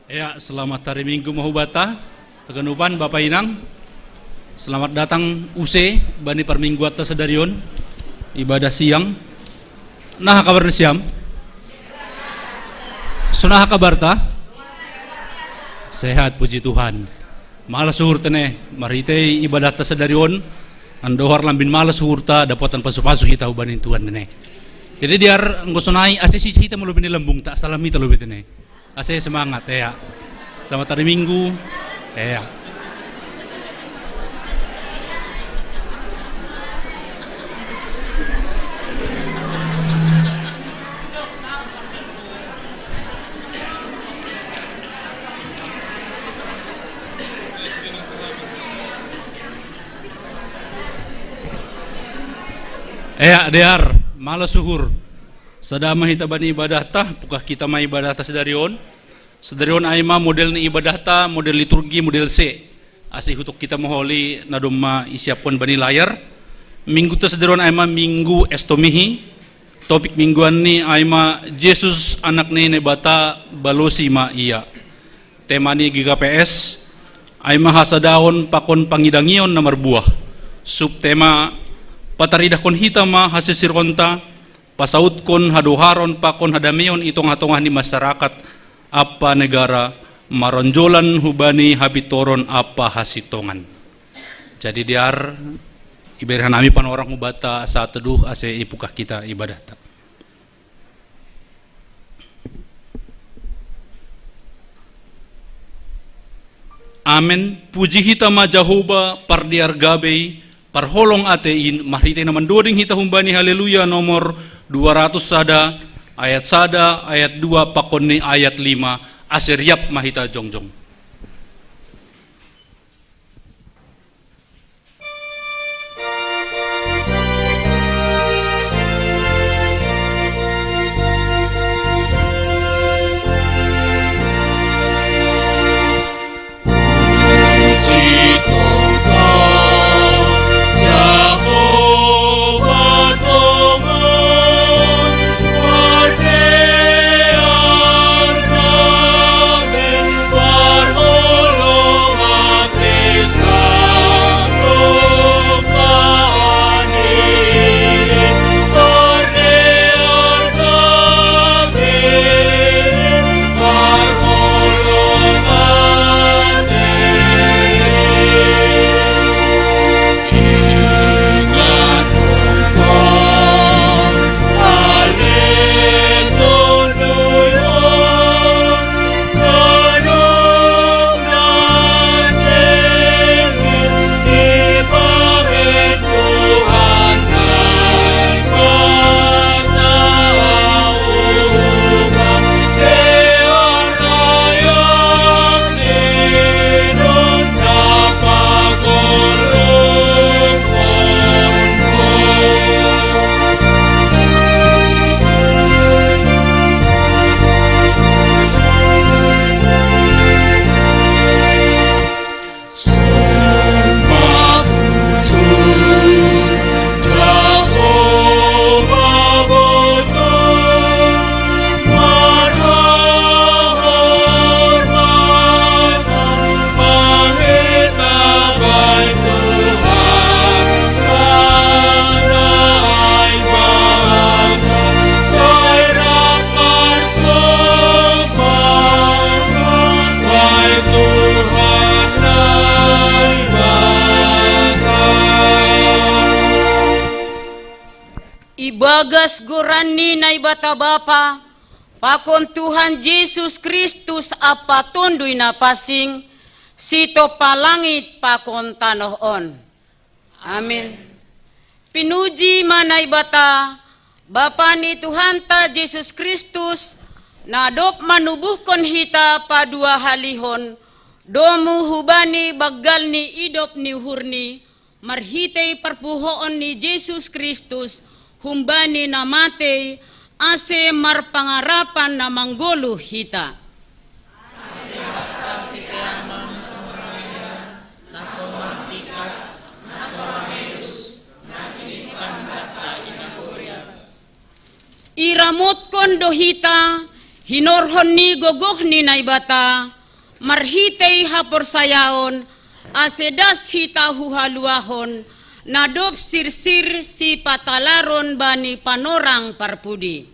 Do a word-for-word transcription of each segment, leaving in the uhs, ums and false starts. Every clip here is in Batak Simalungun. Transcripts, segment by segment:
Ya, selamat hari Minggu ma hubata. Haganupan Bapa Inang. Selamat datang use bani parmingguanta sadari on. Ibadah siang. Naha kabar ni siam? Sunaha kabarta? Sehat, puji Tuhan. Mala suhurta ne, marhitei ibadahta sadari on, andohar lambin mala suhurta dapotan pasu-pasu hita hubani Tuhan ne. Jadi diar anggo sonai ase sisa hita ma lobi ni lambungta, salam hita lobi te ne. Ase semangat, ya. Selamat hari Minggu. Ya. Ya, diar, mala suhur. Sada ma hita bani ibadahta, pukah hita ma ibadahta sadari on. Sadari on ai ma model ni ibadahta, model liturgi, model se. Ase hutuk hita moholi na domma isiapkon bani layar. Mingguta sadari on ai ma Minggu Estomihi. Topik mingguan ni ai ma Jesus Anak ni Naibata, balosi ma Ia. Tema ni G K P S ai ma hasadaon pakon pangidangion na marbuah. Subtema: pataridahkon hita ma hasisironta, pasautkon hadoharon pakon hadameion i tongah-tongah ni masyarakat ampa negara, maronjolan hubani hapintoron ampa hasintongan. Jadi diar, ibere hanami panorang hubanta saat teduh ase ipukah hita ibadahta. Amen. Puji hita ma Jahowa pardiar gabe i, parholong atei in, marhitei na mandoding hita humbani Haleluya nomor dua ratus sada, ayat sada, ayat dua, pakon ni ayat lima, ase riap ma hita jongjong. Ibagas goran ni Naibata Bapa, pakon Tuhan Jesus Kristus ampa Tonduy Napansing, sitompa langit pakon tanoh on. Amin. Pinuji ma Naibata, Bapa ni Tuhanta Jesus Kristus, na dob manubuhkon hita paduahalihon domu hubani banggal ni idop ni uhurNi, marhitei parpuhoon ni Jesus Kristus humbani na matei, ase marpangarapan na manggoluh hita. Iramotkon do hita Hinorhon ni gogoh ni Naibata, marhitei haporsayaon, ase das hita hu haluahon, na dob sirsir sipatalaron bani panorang parpudi.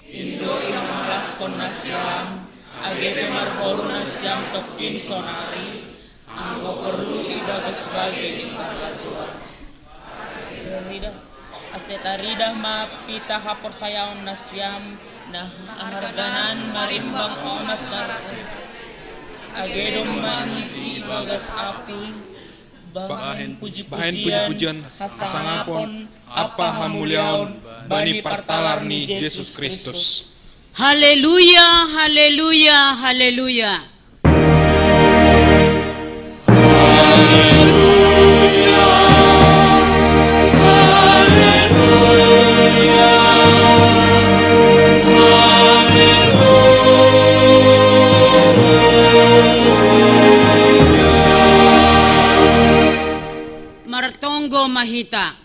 Indo ihamalas kon nasiam, age pe marhorou nasiam toktin sonari, anggo porlu ibagas bage ni parlajoan. Ase taridah ma pita haporsayaon nasiam, na arganan marimbang omas nasiam. Age domma iji ibagas apui, bahen puji-pujian, hasangapon, ampa hamuliaon, bani partalar ni Jesus Kristus. Haleluya, haleluya, haleluya. Martonggo ma hita.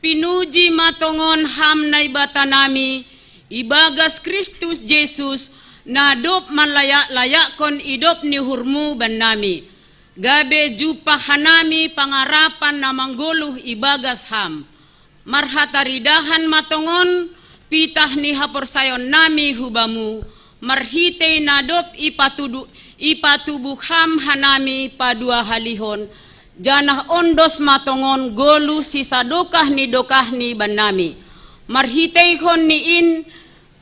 Pinuji ma tongon Ham Naibatanami, ibagas Kristus Jesus, na dob manlayak-layakkon idop ni uhurmu bannami. Gabe jumpah hanami pangarapan na manggoluh ibagas Ham. Marhataridahan ma tongon pitah ni haporsayaonnami hu Bamu, marhitei na dob ipatudu-, ipatubuh Ham hanami paduahalihon, janah ondos ma tongon goluh sisadokah ni dokahni bannami. Marhiteihon ni in,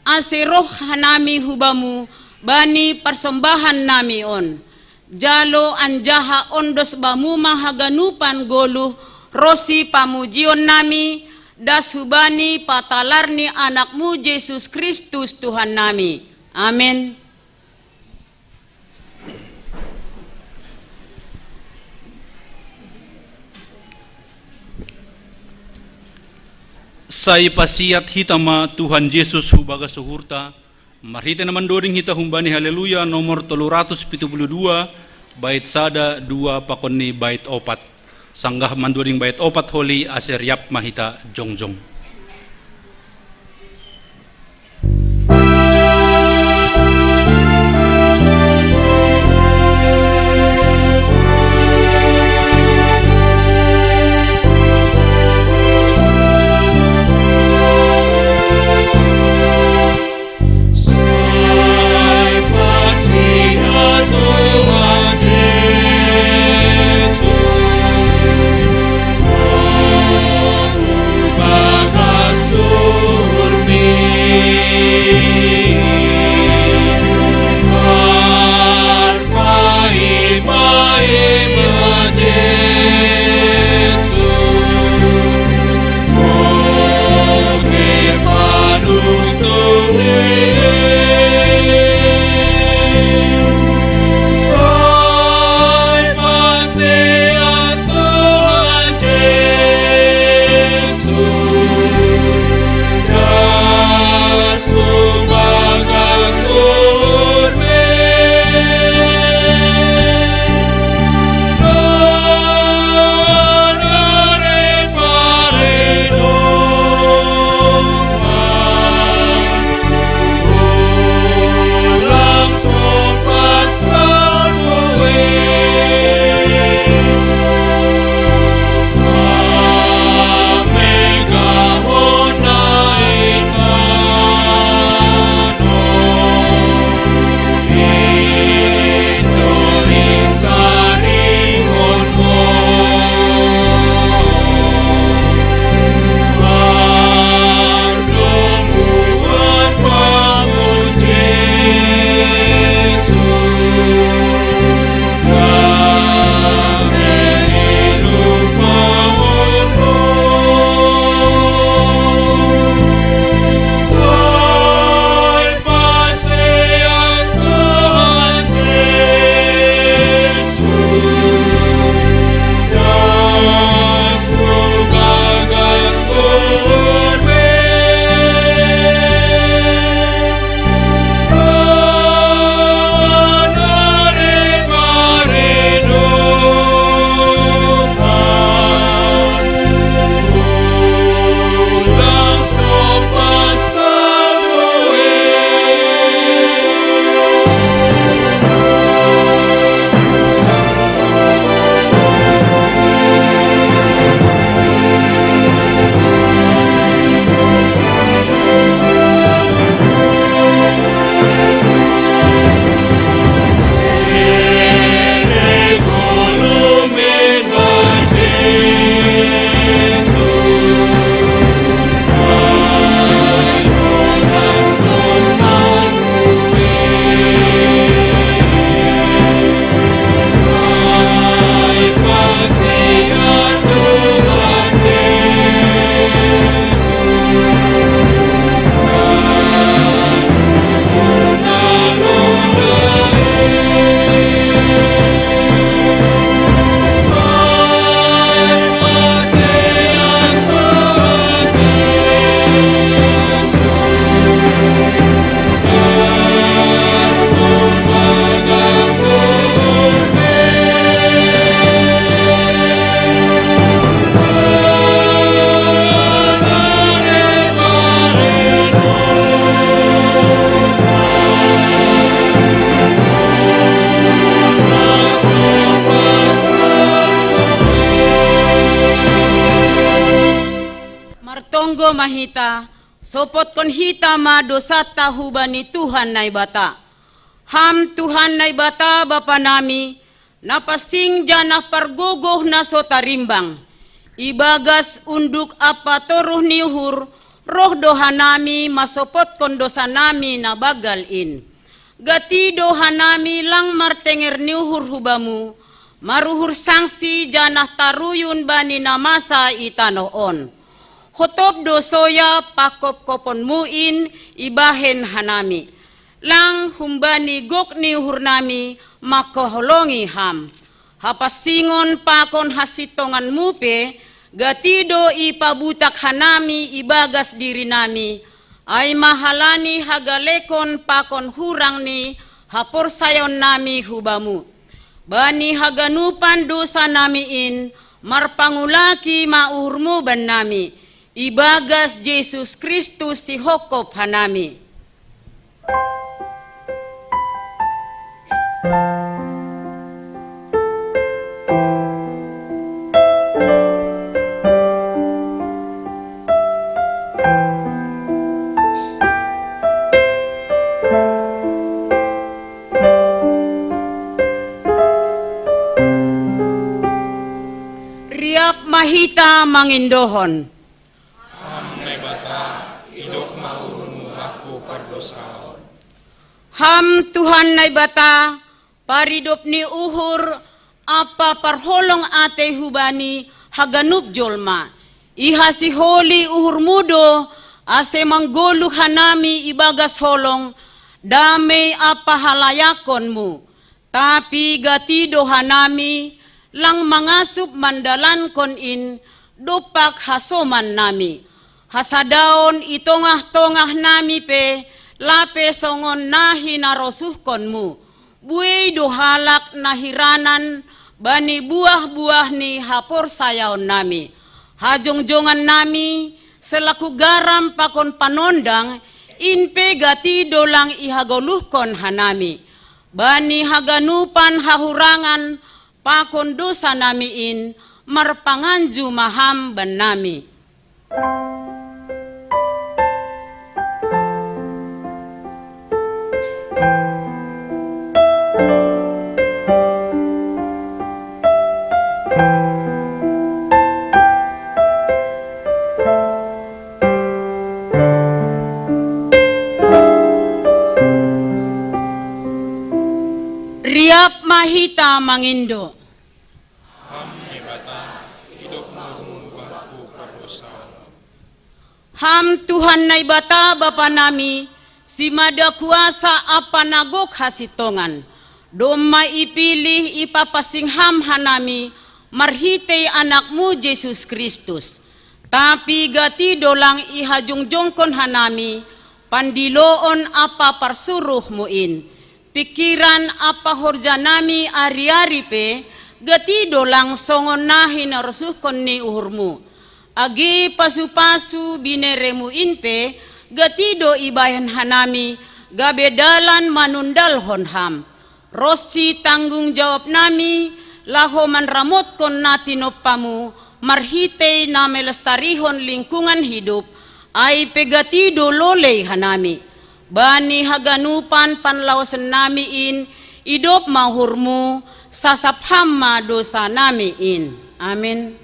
ase roh hanami hu Bamu bani parsombahannami on. Jalo anjaha ondos Bamu ma haganupan goluh ronsi pamujionnami, das hubani patalar ni AnakMu Jesus Kristus Tuhannami. Amen. Sai pasiat hita ma Tuhan Jesus hu bagas uhurta, marhitei na mandoding hita humbani Haleluya nomor tolu ratus pitu puluh dua, bait sada, dua, pakon ni bait opat. Sanggah mandoding bait opat holi, ase riap ma hita jongjong. Sai pasiat Tuhan Jesus, ma hita, sopotkon hita ma dosanta hubani Tuhan Naibata. Ham Tuhan Naibata Bapa nami, na pansing janah pargogoh na so tarimbang. Ibagas unduk ampa toruh ni uhur, roh do hanami mansopotkon dosa nami na banggal in. Gati do hanami lang martenger ni uhur hu Bamu, maruhur sangsi janah taruyun bani na masa i tanoh on. Hotop do soya pangkopkoponMu in ibahen hanami. Lang humbani gok ni uhur nami manghaholongi Ham. Hapansingon pakon hasintonganMu pe, gati do ipabutak hanami ibagas diri nami, ai ma halani hagalekon pakon hurang ni haporsayaon nami hu Bamu. Bani haganupan dosa nami in, marpangulaki ma uhurMu bannami, ibagas Jesus Kristus sihongkop hanami. Riap ma hita mangindohon. Ham Naibata, idop ma uhurMu bangku pardosaon. Ham Tuhan Naibata, paridop ni uhur ampa parholong atei hubani haganup jolma. Ihasiholi uhurMu do, ase manggoluh hanami ibagas holong, damei ampa halayakonMu. Tapi gati do hanami, lang mangasup mandalankon in, dompak hasoman nami. Hasadaon i tongah-tongah nami pe, lape songon na hinarosuhkonMu. Buei do halak na hiranan bani buah-buah ni haporsayaon nami. Hajongjongan nami, selaku garam pakon panondang, in pe gati do lang ihagoluhkon hanami. Bani haganupan hahurangan pakon dosa nami in, marpanganju ma Ham bannami. Riap ma hita mangindo. Ham Naibata, idop ma uhurMu bangku pardosaon. Ham Tuhan Naibata Bapa nami, simada kuasa ampa na gok hasintongan. Domma ipilih ipapansing Ham hanami, marhitei AnakMu Jesus Kristus. Tapi gati do lang ihajongjongkon hanami, pandiloon ampa parsuruhMu in. Pingkiran ampa horja nami ari-ari pe, gati do lang songon na hinarosuhkon ni uhurMu. Age pasupasu binereMu in pe, gati do ibahen hanami, gabe dalan manundalhon Ham. Ronsi tanggung jawab nami, laho manramotkon na tinompaMu, marhitei na melestarihon lingkungan hidup, ai pe gati do lolei hanami. Bani haganupan panlaosen nami in, idop ma uhurMu, sasap Ham ma dosa nami in. Amin.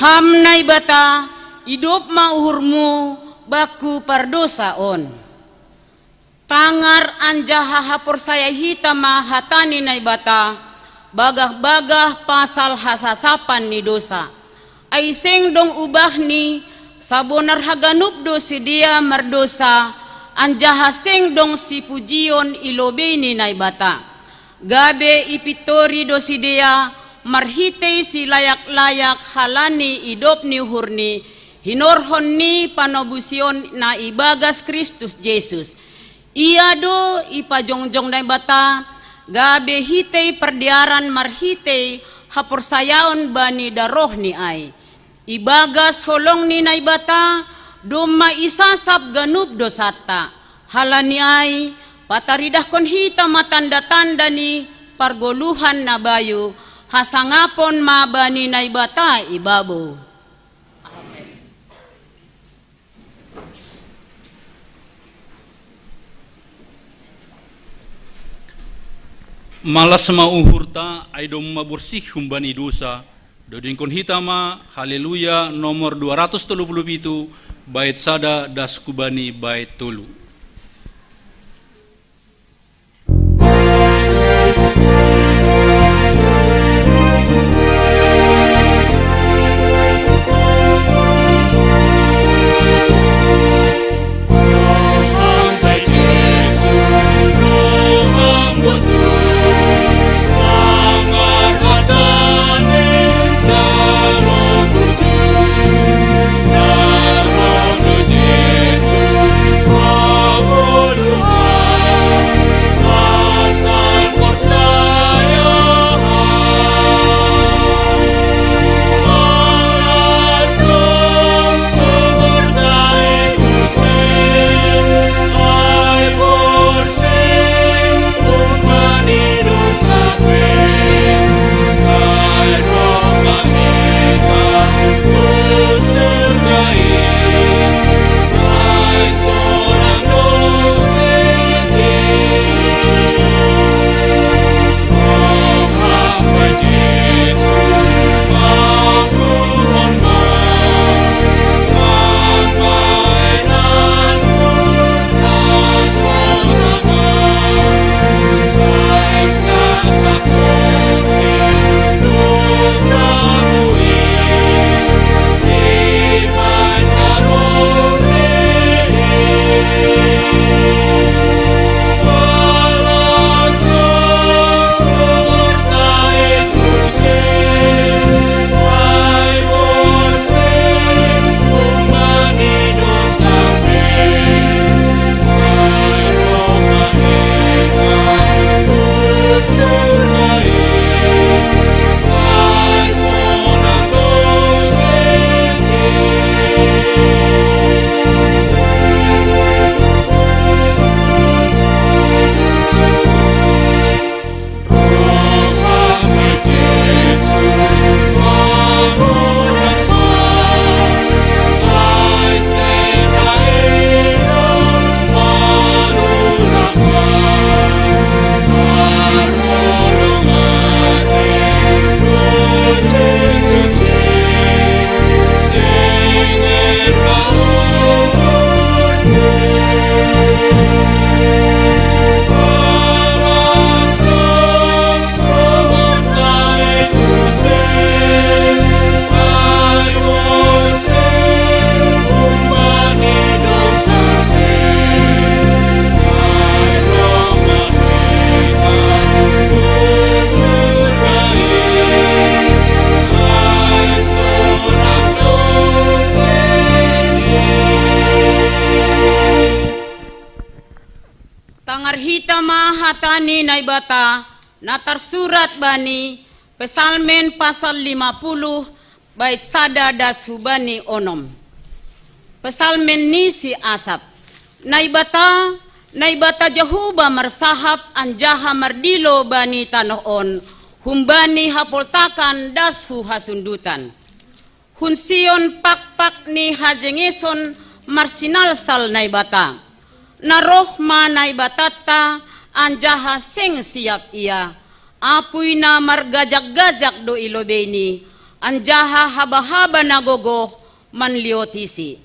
Ham Naibata, idop ma uhurMu bangku pardosaon. Tangar anjaha haporsayai hita ma hata ni Naibata, bagah-bagah pasal hasasapan ni dosa. Ai seng dong ubahni, sabonar haganup do sidea mardosa, anjaha seng dong sipujion i lobei ni Naibata. Gabe ipintori do sidea marhitei silayak-layak halani idop ni uhurni, hinorhon ni panobusion na ibagas Kristus Jesus. Ia do ipajongjong Naibata gabe hitei pardearan marhitei haporsayaon bani darohNi ai. Ibagas holong ni Naibata domma isasap ganup dosanta. Halani ai, pataridahkon hita ma tanda-tanda ni pargoluhan na bayu, hasangapon ma bani Naibata i babou. Malas ma uhurta, ai domma borsih humbani dosa. Dodingkon hita ma Haleluya nomor dua ratus tolu puluh pitu, bait sada das hubani bait tolu. Tangar hita ma hata ni Naibata na tarsurat bani Pesalmen pasal lima puluh, bait sada das hubani onom. Pesalmen ni si Asap. Naibata, Naibata Jahowa marsahap anjaha mardilo bani tanoh on, humbani hapoltakan das hu hasundutan. Hun Sion pakpak ni hajengeson marsinalsal Naibata. Na roh ma Naibatanta anjaha seng siap ia. Apui na margajak-gajak do i lobeini, anjaha haba-haba na gogoh manliotisi.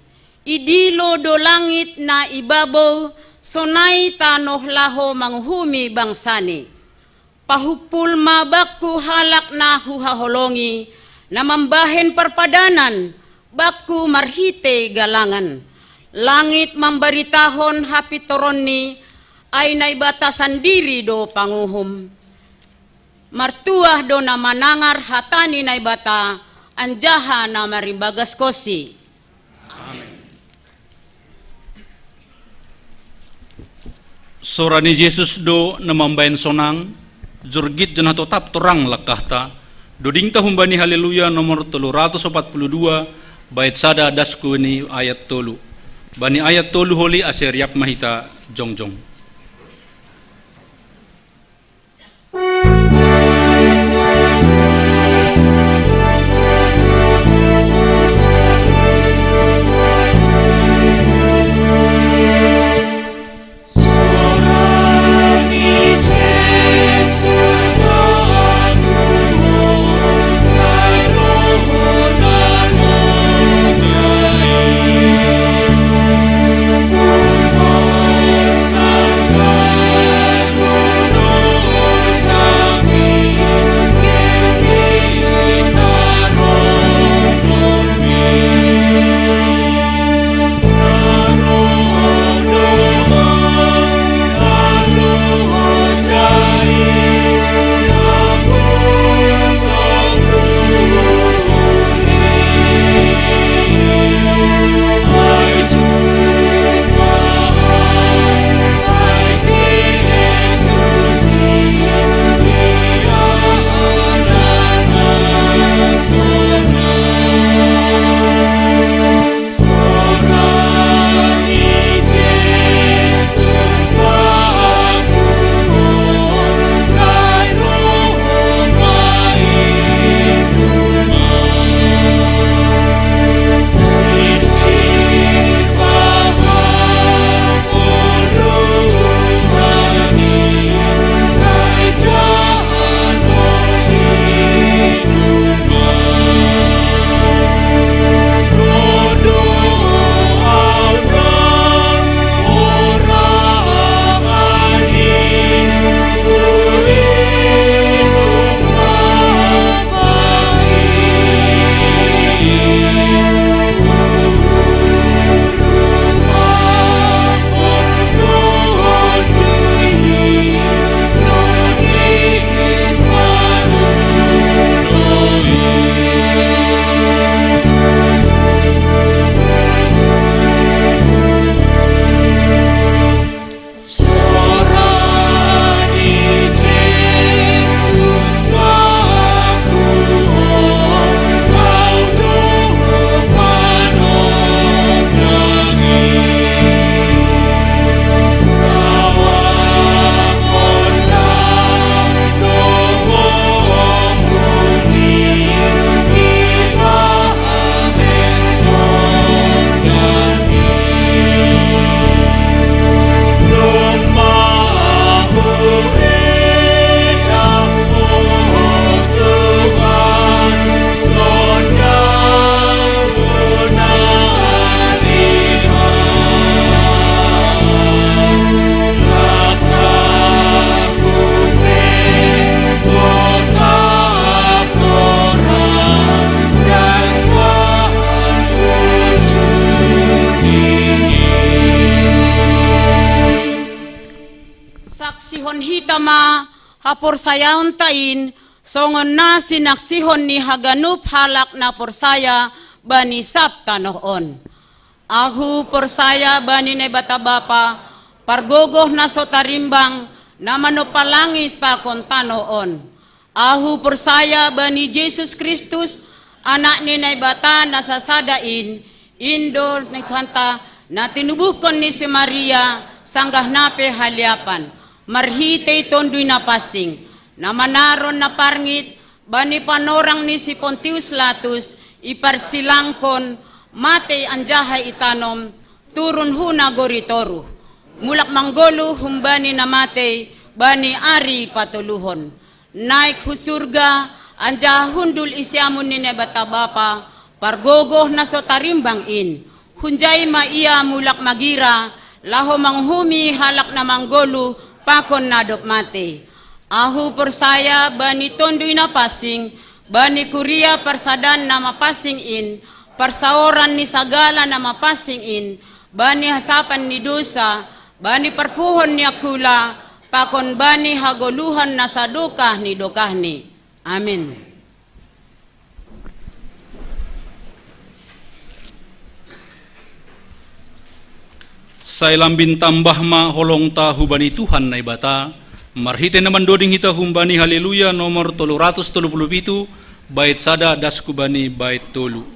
Idilo do langit na i babou, sonai tanoh laho manguhumi bangsani. Pahumpul ma bakku halak na huhaholongi, na mambahen parpadanan bakku marhitei galangan. Langit mambaritahon hapintoronni, ai Naibata sandiri do panguhum. Martuah do na manangar hata ni Naibata, anjaha na marimbagaskonsi. Amen. Sora ni Jesus do na mambahen sonang, Jurgit jona totap torang langkahta. Dodingta humbani Haleluya nomor tolu ratus opat puluh dua, bait sada dasku ni ayat tolu. Bani ayat tolu holi ase riap ma hita jongjong. Saksihon hita ma haporsayaonta in, songon na sinaksihon ni haganup halak na porsaya bani sab tanoh on. Ahu porsaya bani Naibata Bapa, pargogoh na so tarimbang, na manompa langit pakon tanoh on. Ahu porsaya bani Jesus Kristus, Anak ni Naibata na sasada in, in do ni Tuhanta, na tinubuhkon ni si Maria, sanggah na pe haliapan, marhitei Tonduy Napansing, na manaron na parngit, bani panorang ni si Pontius Latus, iparsilangkon, matei anjaha itanom, turun hu nagori toruh, mulak manggoluh humbani na matei, bani ari patoluhon. Naik hu surga, anjaha hundul i siamun ni Naibata Bapa, pargogoh na so tarimbang in. Hunjai ma ia mulak magira, laho manguhumi halak na manggoluh, pakon na dob matei. Ahu porsaya bani Tonduy Napansing, bani kuria parsadaan na mapansing in, parsaoran ni sagala na mapansing in, bani hasapan ni dousa, bani parpuhon ni angkula, pakon bani hagoluhan na sadokah ni dokahni. Amin. Sai lambin tambah ma holongta hubani Tuhan Naibata, Marhite na mandoding hita humbani Haleluya nomor tolu ratus tolu puluh pitu, bait sada das kubani bait tolu.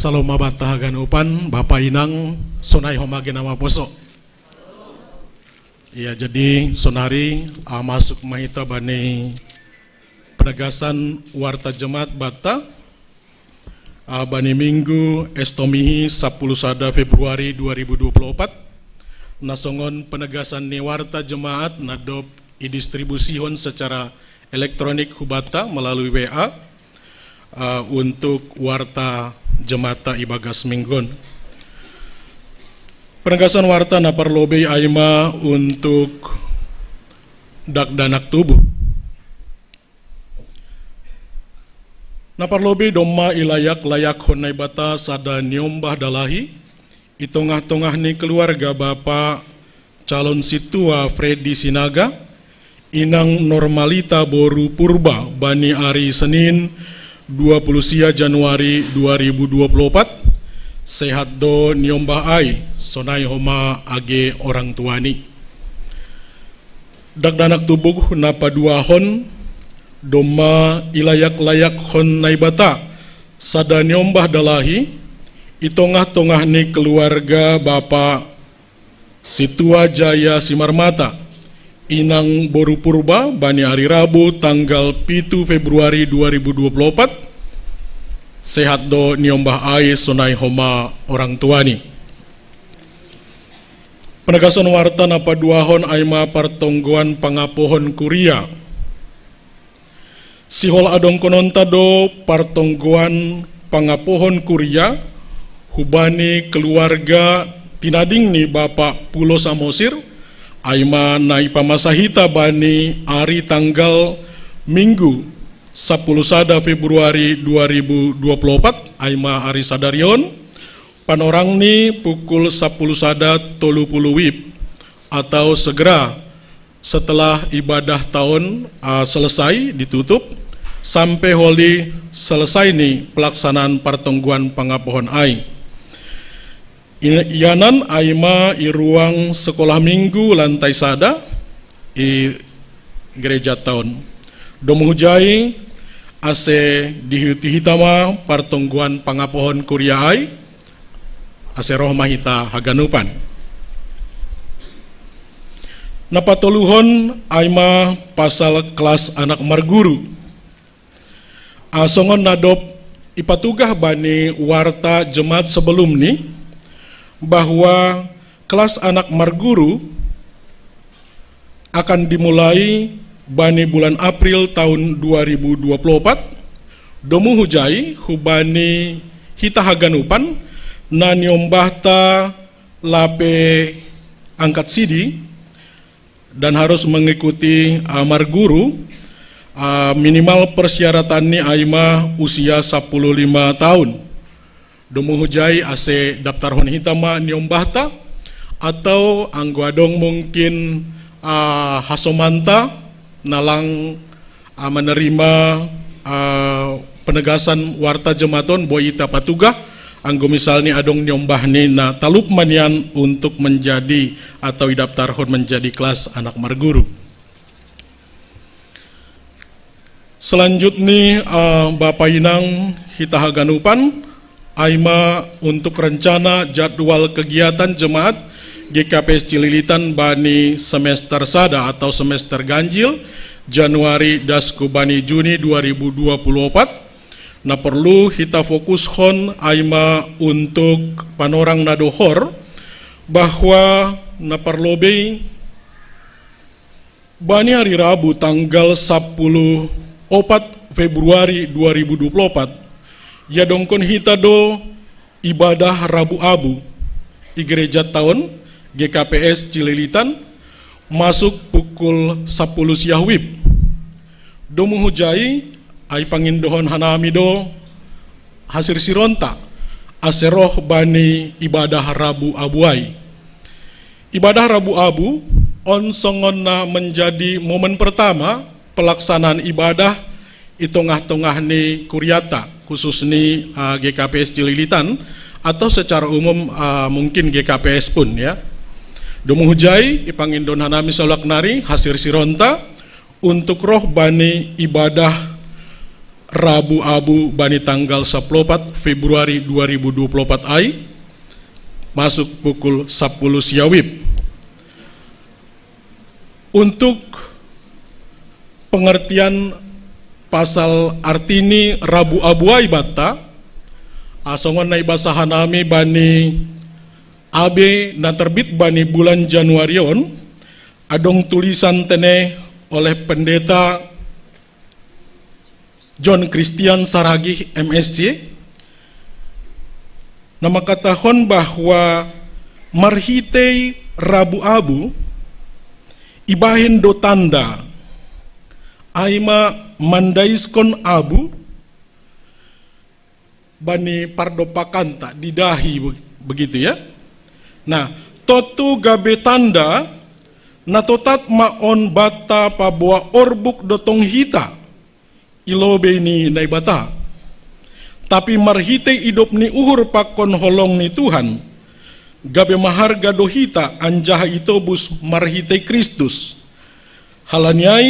Salom mabata haganupan, Bapa Inang, sonai homa genama poso. Ya, jadi sonari, ah, masuk ma hita bani penegasan warta jemaat bata, ah, bani Minggu estomihi sapuluh sada Februari dua ribu dua puluh opat, na songon penegasan ni warta jemaat na dob idistribusion secara elektronik hubata melalui W A, ah, untuk warta jemaat ibagas minggu on. Penegasan warta na parlobei ai ma untuk dakdanak tubuh. Na parlobei domma ilayak-layakhon Naibata sada niombah dalahi, i tongah-tongah ni keluarga Bapa Calon Sintua Freddy Sinaga, Inang Normalita boru Purba bani ari Senin dua puluh sia Januari dua ribu dua puluh opat, sehat do niombah ai sonai homa age orang tuani. Dakdanak tubuh na paduahon, domma ilayak-layakhon Naibata sada niombah dalahi i tongah-tongah ni keluarga Bapa Situa Jaya Simarmata, inang boru Purba bani ari Rabu tanggal pitu Februari dua ribu dua puluh opat, sehat do niombah ai sonai homa orang tuani. Penegason warta na paduahon ai ma partonggoan pangapohon kuria. Sihol adongkononta do partonggoan pangapohon kuria hubani keluarga tinading ni Bapa Pulo Samosir, ai ma na ipamasa hita bani ari tanggal Minggu sapuluh sada Februari dua ribu dua puluh opat, ai ma ari sadarion, panorang ni pukul sapuluh sada tolu puluh wib, atau segera setelah ibadah taon, ah, selesai, ditutup, sampai holi selesai ni pelaksanaan partonggoan pangapohon ai. I-, ianan ai ma i ruang sekolah minggu lantai sada i gereja taon. Domu hujai ase dihiuti hita ma partonggoan pangapohon kuria ai, ase roh ma hita haganupan. Na patoluhon ai ma pasal kelas anak marguru. Ah, songon na dob ipatugah bani warta jemaat sebelum ni, bahwa kelas anak marguru akan dimulai bani bulan April taon dua ribu dua puluh opat, domu hujai hubani hita haganupan na niombahta lape angkat sidi dan harus mengikuti, ah, marguru, ah, minimal persyaratan ni ai ma usia sapuluh lima taon. Domu hujai ase daptarhon hita ma niombahta, atau anggo adong mungkin, ah, hasomanta na lang, ah, menerima, ah, penegasan warta jemaat on, boi hita patugah, anggo misalni adong niombah ni na talup ma nian untuk menjadi atau idaptarhon menjadi kelas anak marguru. Selanjutnya, eh, Bapa Inang hita haganupan, ai ma untuk rencana jadwal kegiatan jemaat G K P S Cililitan bani semester sada atau semester ganjil, Januari das ku bani Juni dua ribu dua puluh opat, na perlu hita fokushon ai ma untuk panorang na dohor, bahwa na parlobei bani ari Rabu tanggal sapuluh opat Februari dua ribu dua puluh opat, iadongkon hita do ibadah Rabu Abu i gereja taon G K P S Cililitan, masuk pukul sapuluh siah wib. Domu hujai, ai pangindohon hanami do hasirsironta ase roh bani ibadah Rabu Abu ai. Ibadah Rabu Abu on songon na menjadi momen pertama pelaksanaan ibadah i tongah-tongah ni kuriata, khusus ni, ah, G K P S Cililitan, atau secara umum, ah, mungkin G K P S pun, ya. Domu hujai, ipangindohon hanami saulak nari hasirsironta untuk roh bani ibadah Rabu Abu bani tanggal sapuluh opat Februari dua ribu dua puluh opat ai, masuk pukul sapuluh siah wib. Untuk pengertian pasal arti ni Rabu Abu ai banta, ah, songon na ibasa hanami bani A B na terbit bani bulan Januari on, adong tulisan tene oleh Pendeta John Christian Saragih, M S C, na mangkatahon bahwa marhitei Rabu Abu, ibahen do tanda, ai ma mandaiskon abu bani pardopakanta, di dahi, be-, begitu, ya. Nah, tontu gabe tanda Na totap ma on banta paboa orbuk do tong hita i lobei ni Naibata. Tapi marhitei idop ni uhur pakon holong ni Tuhan, gabe maharga do hita anjaha itobus marhitei Kristus. Halani ai,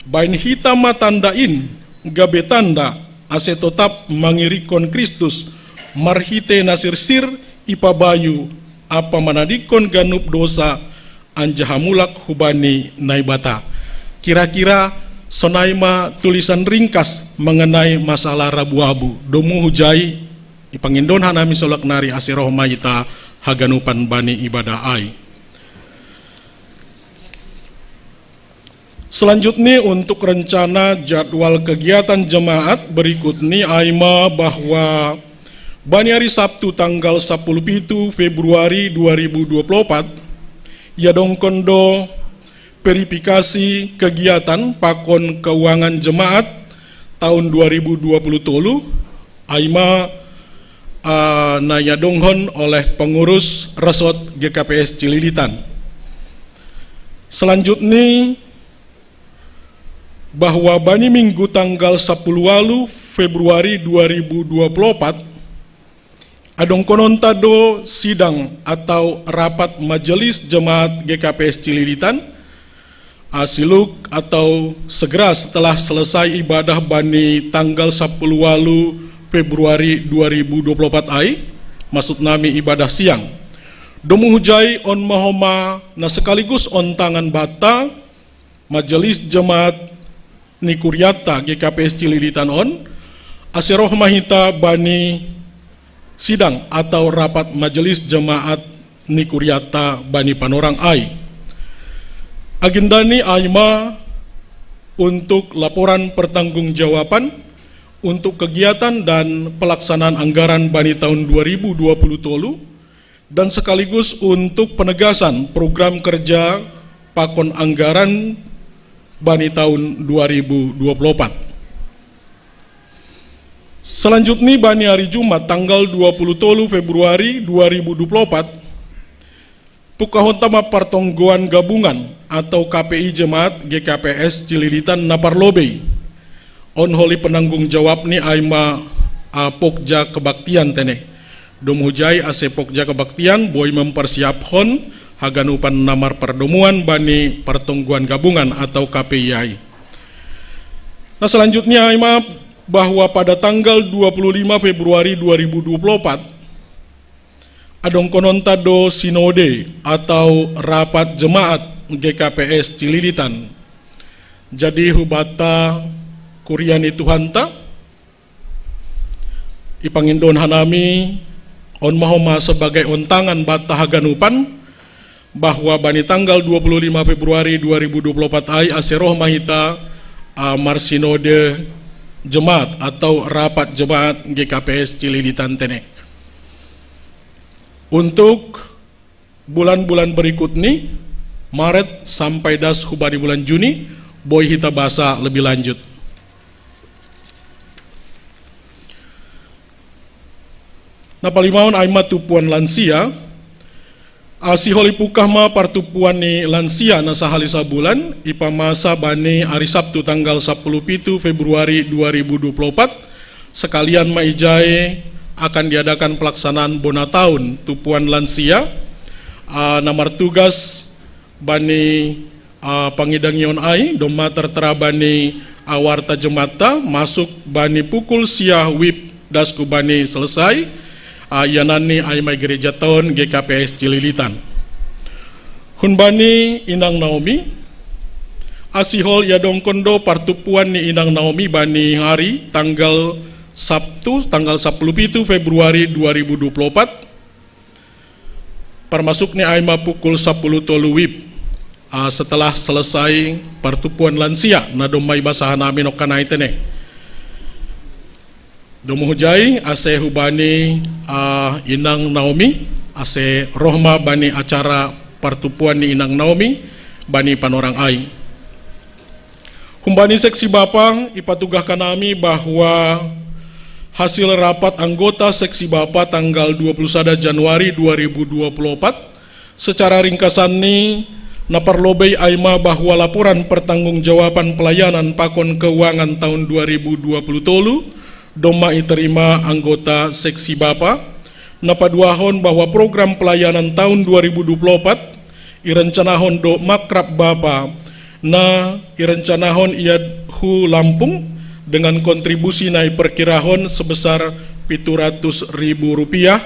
baen hita ma tanda in, gabe tanda, ase totap mangirikkon Kristus, marhitei na sirsir ipabayu, ampa manadingkon ganup dosa, anjaha mulak hubani Naibata. Kira-kira sonai ma tulisan ringkas mengenai masalah rabu-abu. Domu hujai, ipangindo hanami solak nari ase roh ma hita haganupan bani ibadah ai. Selanjutnya, untuk rencana jadwal kegiatan jemaat berikut ni ai ma bahwa bani ari Sabtu tanggal sapuluh pitu Februari dua ribu dua puluh opat, iadongkon do verifikasi kegiatan pakon keuangan jemaat tahun dua ribu dua puluh tolu, ai ma, ah, na iadonghon oleh pengurus resort G K P S Cililitan. Selanjutnya, bahwa bani Minggu tanggal sapuluh walu Februari dua ribu dua puluh opat, adongkononta do sidang atau rapat majelis jemaat G K P S Cililitan, asiluk atau segera setelah selesai ibadah bani tanggal sapuluh walu Februari dua ribu dua puluh opat ai, maksud nami ibadah siang. Domu hujai, on ma homa na sekaligus ontangan banta, majelis jemaat ni kuriatta G K P S Cililitan on, ase roh ma hita bani sidang atau rapat majelis jemaat ni kuriatta bani panorang ai. Agenda ni ai ma untuk laporan pertanggungjawaban untuk kegiatan dan pelaksanaan anggaran bani tahun dua ribu dua puluh tolu, dan sekaligus untuk penegasan program kerja pakon anggaran bani tahun dua ribu dua puluh opat. Selanjutnya, bani ari Jumat tanggal dua puluh tolu Februari dua ribu dua puluh opat, pukahonta ma partonggoan gabungan atau K P I jemaat G K P S Cililitan na parlobei. On holi penanggung jawab ni ai ma, ah, pokja kebaktian tene. Domu hujai, ase pokja kebaktian boi mempersiaphon haganupan na marpardomuan bani partonggoan gabungan atau K P I ai. Nah, selanjutnya ai ma bahwa pada tanggal dua puluh lima Februari dua ribu dua puluh opat, adongkononta do sinode atau rapat jemaat G K P S Cililitan. Jadi hubanta kuria ni Tuhanta, ipangindo hanami, on ma homa sebagai ontangan banta haganupan, bahwa bani tanggal dua puluh lima Februari dua ribu dua puluh opat ai ase roh ma hita, ah, marsinode jemaat atau rapat jemaat G K P S Cililitan tene. Untuk bulan-bulan berikut ni, Maret sampai das hubani bulan Juni, boi hita basa lebih lanjut. Na palimaon ai ma tupuan lansia, ah, sihol ipukah ma partupuan ni lansia na sahali sabulan, ipamasa bani ari Sabtu tanggal sapuluh pitu Februari dua ribu dua puluh opat, sekalian ma ijai akan diadakan pelaksanaan bona taun tupuan lansia, ah, na martugas bani, ah, pangidangion ai, domma tertera bani, ah, warta jemaatta, masuk bani pukul sia wib das ku bani selesai, ah, ianan ni ai ma i gereja taon G K P S Cililitan. Hun bani Inang Naomi, ah, sihol iadongkon do partupuan ni Inang Naomi bani ari tanggal Sabtu, tanggal sapuluh pitu Februari dua ribu dua puluh opat, parmasuk ni ai ma pukul sapuluh tolu wib, ah, setelah selesai partupuan lansia, na domma ibasa hanami nongkanai tene. Domu hujai, ase hubani, ah, Inang Naomi, ase roh ma bani acara partupuan ni Inang Naomi, bani panorang ai. Humbani seksi bapa, ipatugahkan nami bahwa hasil rapat anggota seksi bapa tanggal dua puluh sada Januari dua ribu dua puluh opat, secara ringkasan ni, Na parlobei ai ma bahwa laporan pertanggungjawaban pelayanan pakon keuangan tahun dua ribu dua puluh tolu domma iterima anggota seksi Bapa, na paduahon bahwa program pelayanan tahun dua ribu dua puluh empat irencanahon do makrab Bapa, na irencanahon ia hu Lampung dengan kontribusi na iperkirahon sebesar pitu ratus ribu rupiah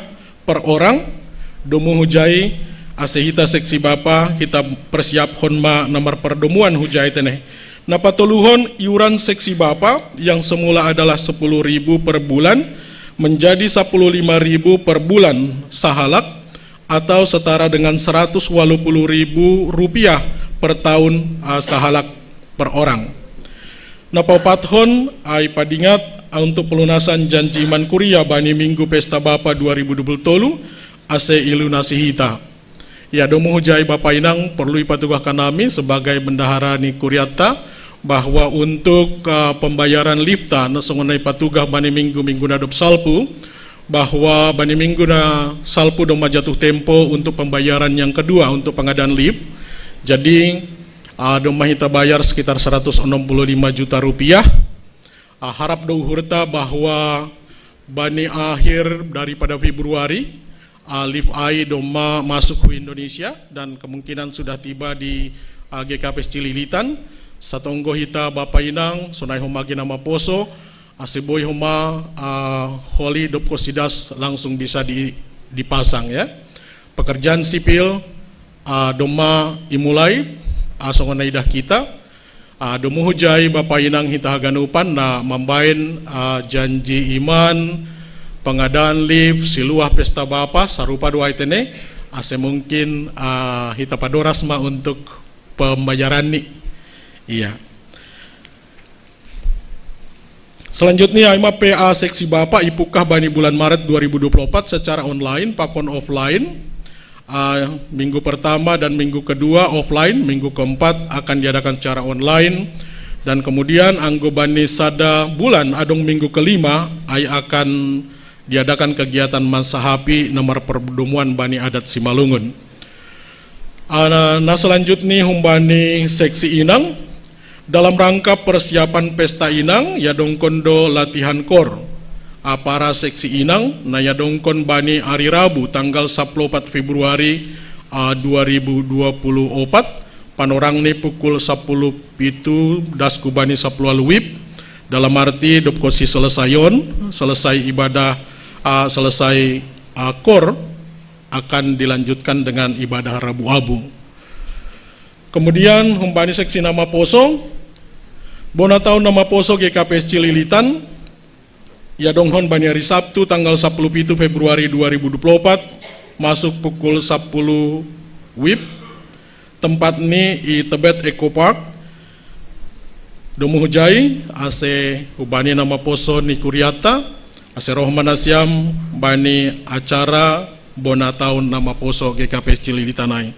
per orang. Domu hujai ase hita seksi Bapa, hita persiaphon ma nomor perdomuan hujai tene. Na patoluhon, iuran seksi Bapa yang semula adalah sepuluh ribu per bulan menjadi sepuluh lima ribu per bulan sahalak, atau setara dengan seratus walu puluh ribu rupiah per tahun, ah, sahalak per orang. Na paopathon, ai padingat, ah, untuk pelunasan janji iman kuria bani Minggu Pesta Bapa dua ribu dua puluh tolu ase ilunasi hita. Ya, domu hujai Bapa Inang, perlu ipatugah kanami sebagai bendahara ni kuriata bahwa untuk, ah, pembayaran lift-ta, na songon na ipatugah bani minggu-minggu na dob salpu, bahwa bani minggu na salpu domma jatuh tempo untuk pembayaran yang kedua untuk pengadaan lift. Jadi, ah, domma hita bayar sekitar seratus enam puluh lima juta rupiah. Ah, harap do uhurta bahwa bani akhir daripada Februari, ah, lift ai domma masuk hu Indonesia dan kemungkinan sudah tiba di, ah, G K P S Cililitan. Satonggo hita Bapa Inang, sonai homa ge na maposo, ase boi homa, ah, holi dob konsidas langsung bisa di, dipasang, ya. Pekerjaan sipil, ah, domma imulai, ah, songon na idah hita. Ah, domu hujai Bapa Inang hita haganupan na mambahen, ah, janji iman, pengadaan lift, siluah Pesta Bapa, sarupa do ai tene, ase mungkin, ah, hita padoras ma untuk pembayaranni. Iya. Selanjutnya, ai ma P A seksi Bapa ipungkah bani bulan Maret dua ribu dua puluh empat secara online pakon offline. Ah, minggu pertama dan minggu kedua offline, minggu keempat akan diadakan secara online, dan kemudian anggo bani sada bulan adong minggu kelima ai akan diadakan kegiatan mansahapi nomor perdomuan bani adat Simalungun. Ah, na, na selanjutnya humbani seksi Inang, dalam rangka persiapan pesta Inang, iadongkon do latihan kor. Ah, para seksi Inang, na iadongkon bani ari Rabu tanggal sapuluh opat Februari, ah, dua ribu dua puluh opat, panorangni pukul sapuluh pitu das hu bani sapuluh walu wib, dalam arti dob konsi selesai on, selesai ibadah, ah, selesai, ah, kor, akan dilanjutkan dengan ibadah Rabu Abu. Kemudian, humbani seksi na maposo, bona taon na maposo G K P S Cililitan, iadonghon bani ari Sabtu tanggal sapuluh pitu Februari dua ribu dua puluh opat, masuk pukul sapuluh wib, tempatni i Tebet Eco Park. Domu hujai, ase hubani na maposo ni kuriata, ase roh ma nasiam bani acara bona taon na maposo G K P S Cililitan ai.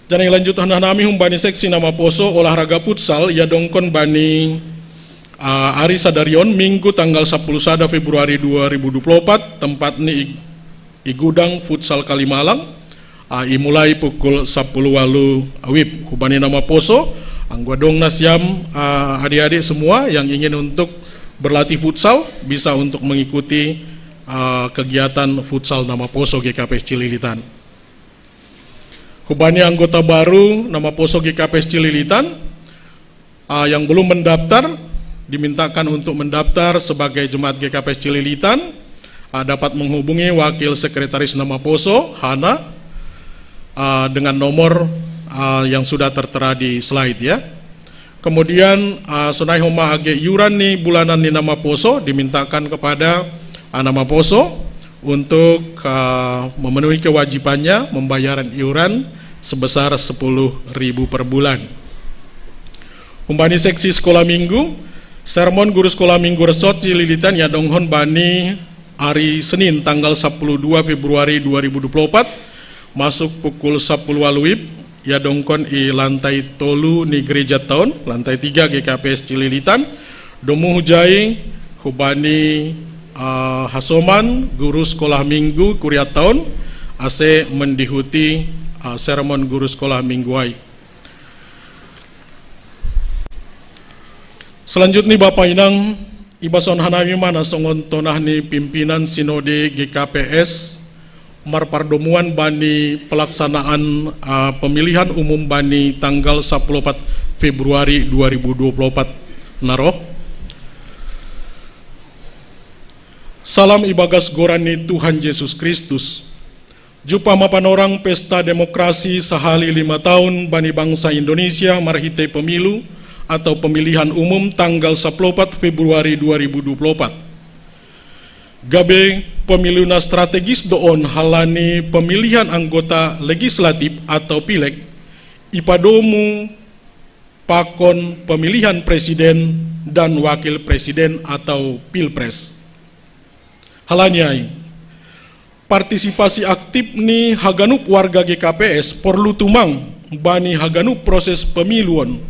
Jadi, lanjut hana nami humbani seksi na maposo olahraga futsal, iadongkon bani, ah, ari sadari on, Minggu tanggal sapuluh sada Februari dua ribu dua puluh opat, tempatni i, i Gudang Futsal Kalimalang, ah, imulai pukul sapuluh walu wib. Hubani na maposo, anggo adong nasiam, ah, adik-adik semua yang ingin untuk berlatih futsal, bisa untuk mengikuti, ah, kegiatan futsal na maposo G K P S Cililitan. Hubani anggota baru na maposo G K P S Cililitan, ah, yang belum mendaftar, dimintakan untuk mendaftar sebagai jemaat G K P S Cililitan, ah, dapat menghubungi wakil sekretaris na maposo, Hana, ah, dengan nomor, ah, yang sudah tertera di slide, ya. Kemudian, ah, sonai homa age iuran ni bulanan ni na maposo, dimintakan kepada, ah, na maposo untuk, ah, memenuhi kewajibannya membayaran iuran sebesar sepuluh ribu per bulan. Humbani seksi sekolah minggu, sermon guru sekolah minggu Resort Cililitan iadonghon bani ari Senin tanggal sapuluh dua Februari dua ribu dua puluh opat, masuk pukul sapuluh walu wib, iadongkon i lantai tolu ni gereja taon, lantai tiga G K P S Cililitan. Domu hujai hubani, ah, hasoman guru sekolah minggu kuria taon, ase mendihuti, uh, sermon guru sekolah minggu ai. Selanjutnya Bapak Inang, ibason hanami mana songon tonah ni pimpinan Sinode G K P S, marpardomuan bani pelaksanaan uh, pemilihan umum bani tanggal sapuluh opat Februari dua ribu dua puluh opat na roh. Salam ibagas goran ni Tuhan Yesus Kristus. Jupa ma panorang pesta demokrasi sahali lima tahun bani bangsa Indonesia marhite pemilu atau pemilihan umum tanggal sapuluh opat Februari dua ribu dua puluh opat. Gabe pemilu na strategis do on halani pemilihan anggota legislatif atau pileg, ipadomu pakon pemilihan presiden dan wakil presiden atau pilpres. Halani ai, partisipasi aktif ni haganup warga G K P S porlu tumang bani haganup proses pemiluon,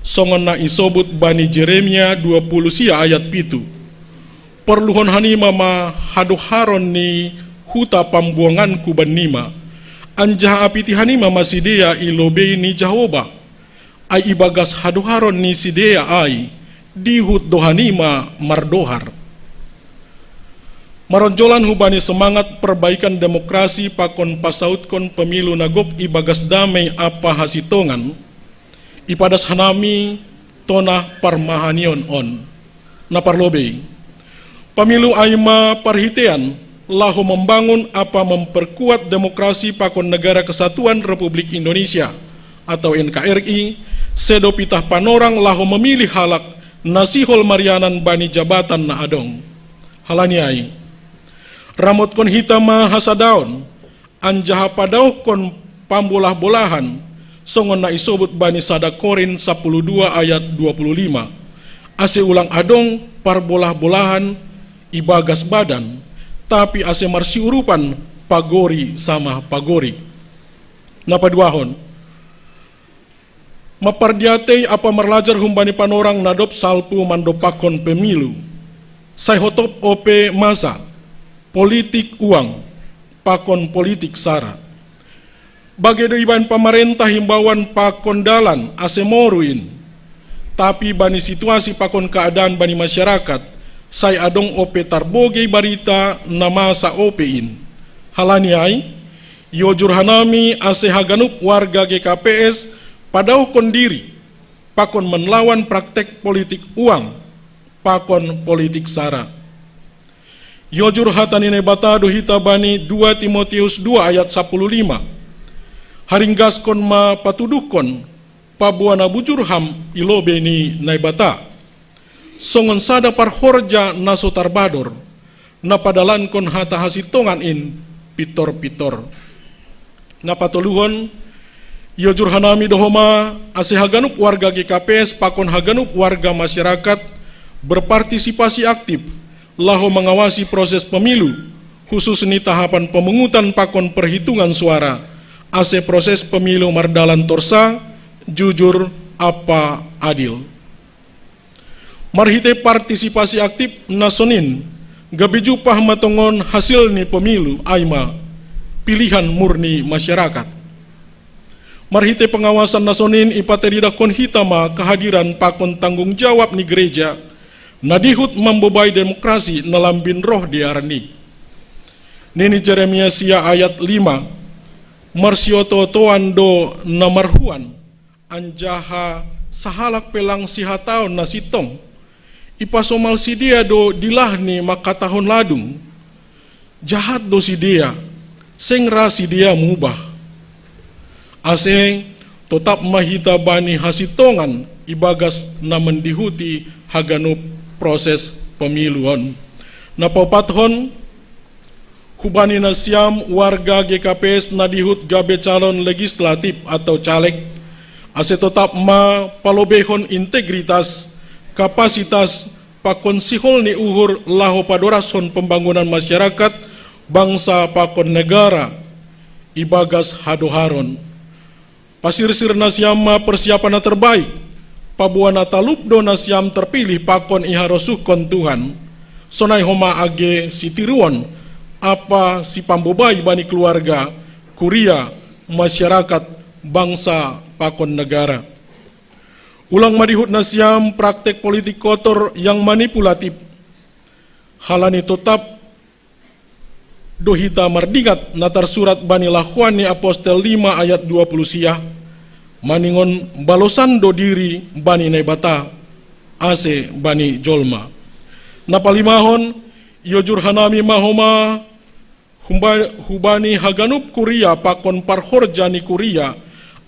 songon na isobut bani Jeremia dua puluh sia ayat pitu. Porluhon hanima ma hadoharon ni huta pambuanganku bannima, anjaha apiti hanima ma sidea i lobei ni Jahowa, ai ibagas hadoharon ni sidea ai dihut do hanima mardohar. Maronjolan hubani semangat perbaikan demokrasi pakon pasautkon pemilu na gok ibagas damei ampa hasintongan, ipadas hanami tonah parmahanion on. Na parlobei, pemilu ai ma parhitean laho membangun ampa memperkuat demokrasi pakon Negara Kesatuan Republik Indonesia atau N K R I, sedo pitah panorang laho memilih halak na sihol marianan bani jabatan na adong. Halani ai, ramotkon hita ma hasadaon, anjaha padaohkon pambolah-bolahan, songon na isobut bani sada Korint sapuluh dua ayat dua puluh lima, ase ulang adong parbolah-bolahan ibagas badan, tapi ase marsiurupan pagori sama pagori. Na paduahon, mampardiatei ampa marlajar humbani panorang na dob salpu mandompakkon pemilu. Sai hotop ope masa, politik uang, pakon politik sara. Bage do ibaen pamarentah imbauan pakon dalan ase moru in. Tapi bani situasi pakon keadaan bani masyarakat, sai adong ope tarbogei barita na masa ope in. Halani ai, iojur hanami ase haganup warga G K P S padaohkon diri pakon menlawan praktek politik uang pakon politik sara. Iojur hata ni Naibata do hita bani dua Timoteus dua ayat sapuluh lima. Haringgaskon ma patuduhkon paboa na bujur ham i lobei ni Naibata, songon sada parhorja na so tarbador, na padalankon hata hasintongan in pintor-pintor. Na patoluhon, iojur hanami do homa ase haganup warga G K P S pakon haganup warga masyarakat berpartisipasi aktif laho mangawasi proses pemilu, khusus ni tahapan pemungutan pakon perhitungan suara, ase proses pemilu mardalan torsa, jujur, ampa adil. Marhite partisipasi aktif na sonin, gabe jumpah ma tongon hasil ni pemilu, ai ma pilihan murni masyarakat. Marhite pengawasan na sonin ipataridahkon hita ma kehadiran pakon tanggung jawab ni gereja, na dihut mambobai demokrasi na lambin roh di arani. Nini Jeremia sia ayat lima, marsioto-otoan do na marhuan, anjaha sahalak pe lang sihataon na sintong. Ipasomal sidea do dilah ni mangkatahon ladung. Jahat do sidea, seng ra sidea mubah. Ase, totap ma hita bani hasintongan ibagas na mandihuti haganup proses pemilu on. Na paopathon, hubani nasiam warga G K P S na dihut gabe calon legislatif atau caleg, ase totap ma palobeihon integritas, kapasitas, pakon sihol ni uhur laho padorashon pembangunan masyarakat, bangsa pakon negara, ibagas hadoharon. Pasirsir nasiam ma persiapan na terbaik, paboa na talup do nasiam terpilih pakon iharosuhkon Tuhan, sonai homa age sitiruon, ampa sipambobai bani keluarga, kuria, masyarakat, bangsa pakon negara. Ulang madihut nasiam praktek politik kotor yang manipulatif. Halani totap do hita mardingat na tarsurat bani Lahuan ni Apostel lima ayat dua puluh sia, maningon balosan do diri bani Naibata ase bani jolma. Na palimahon, iojur hanami ma homa hubani haganup kuria pakon parhorja ni kuria,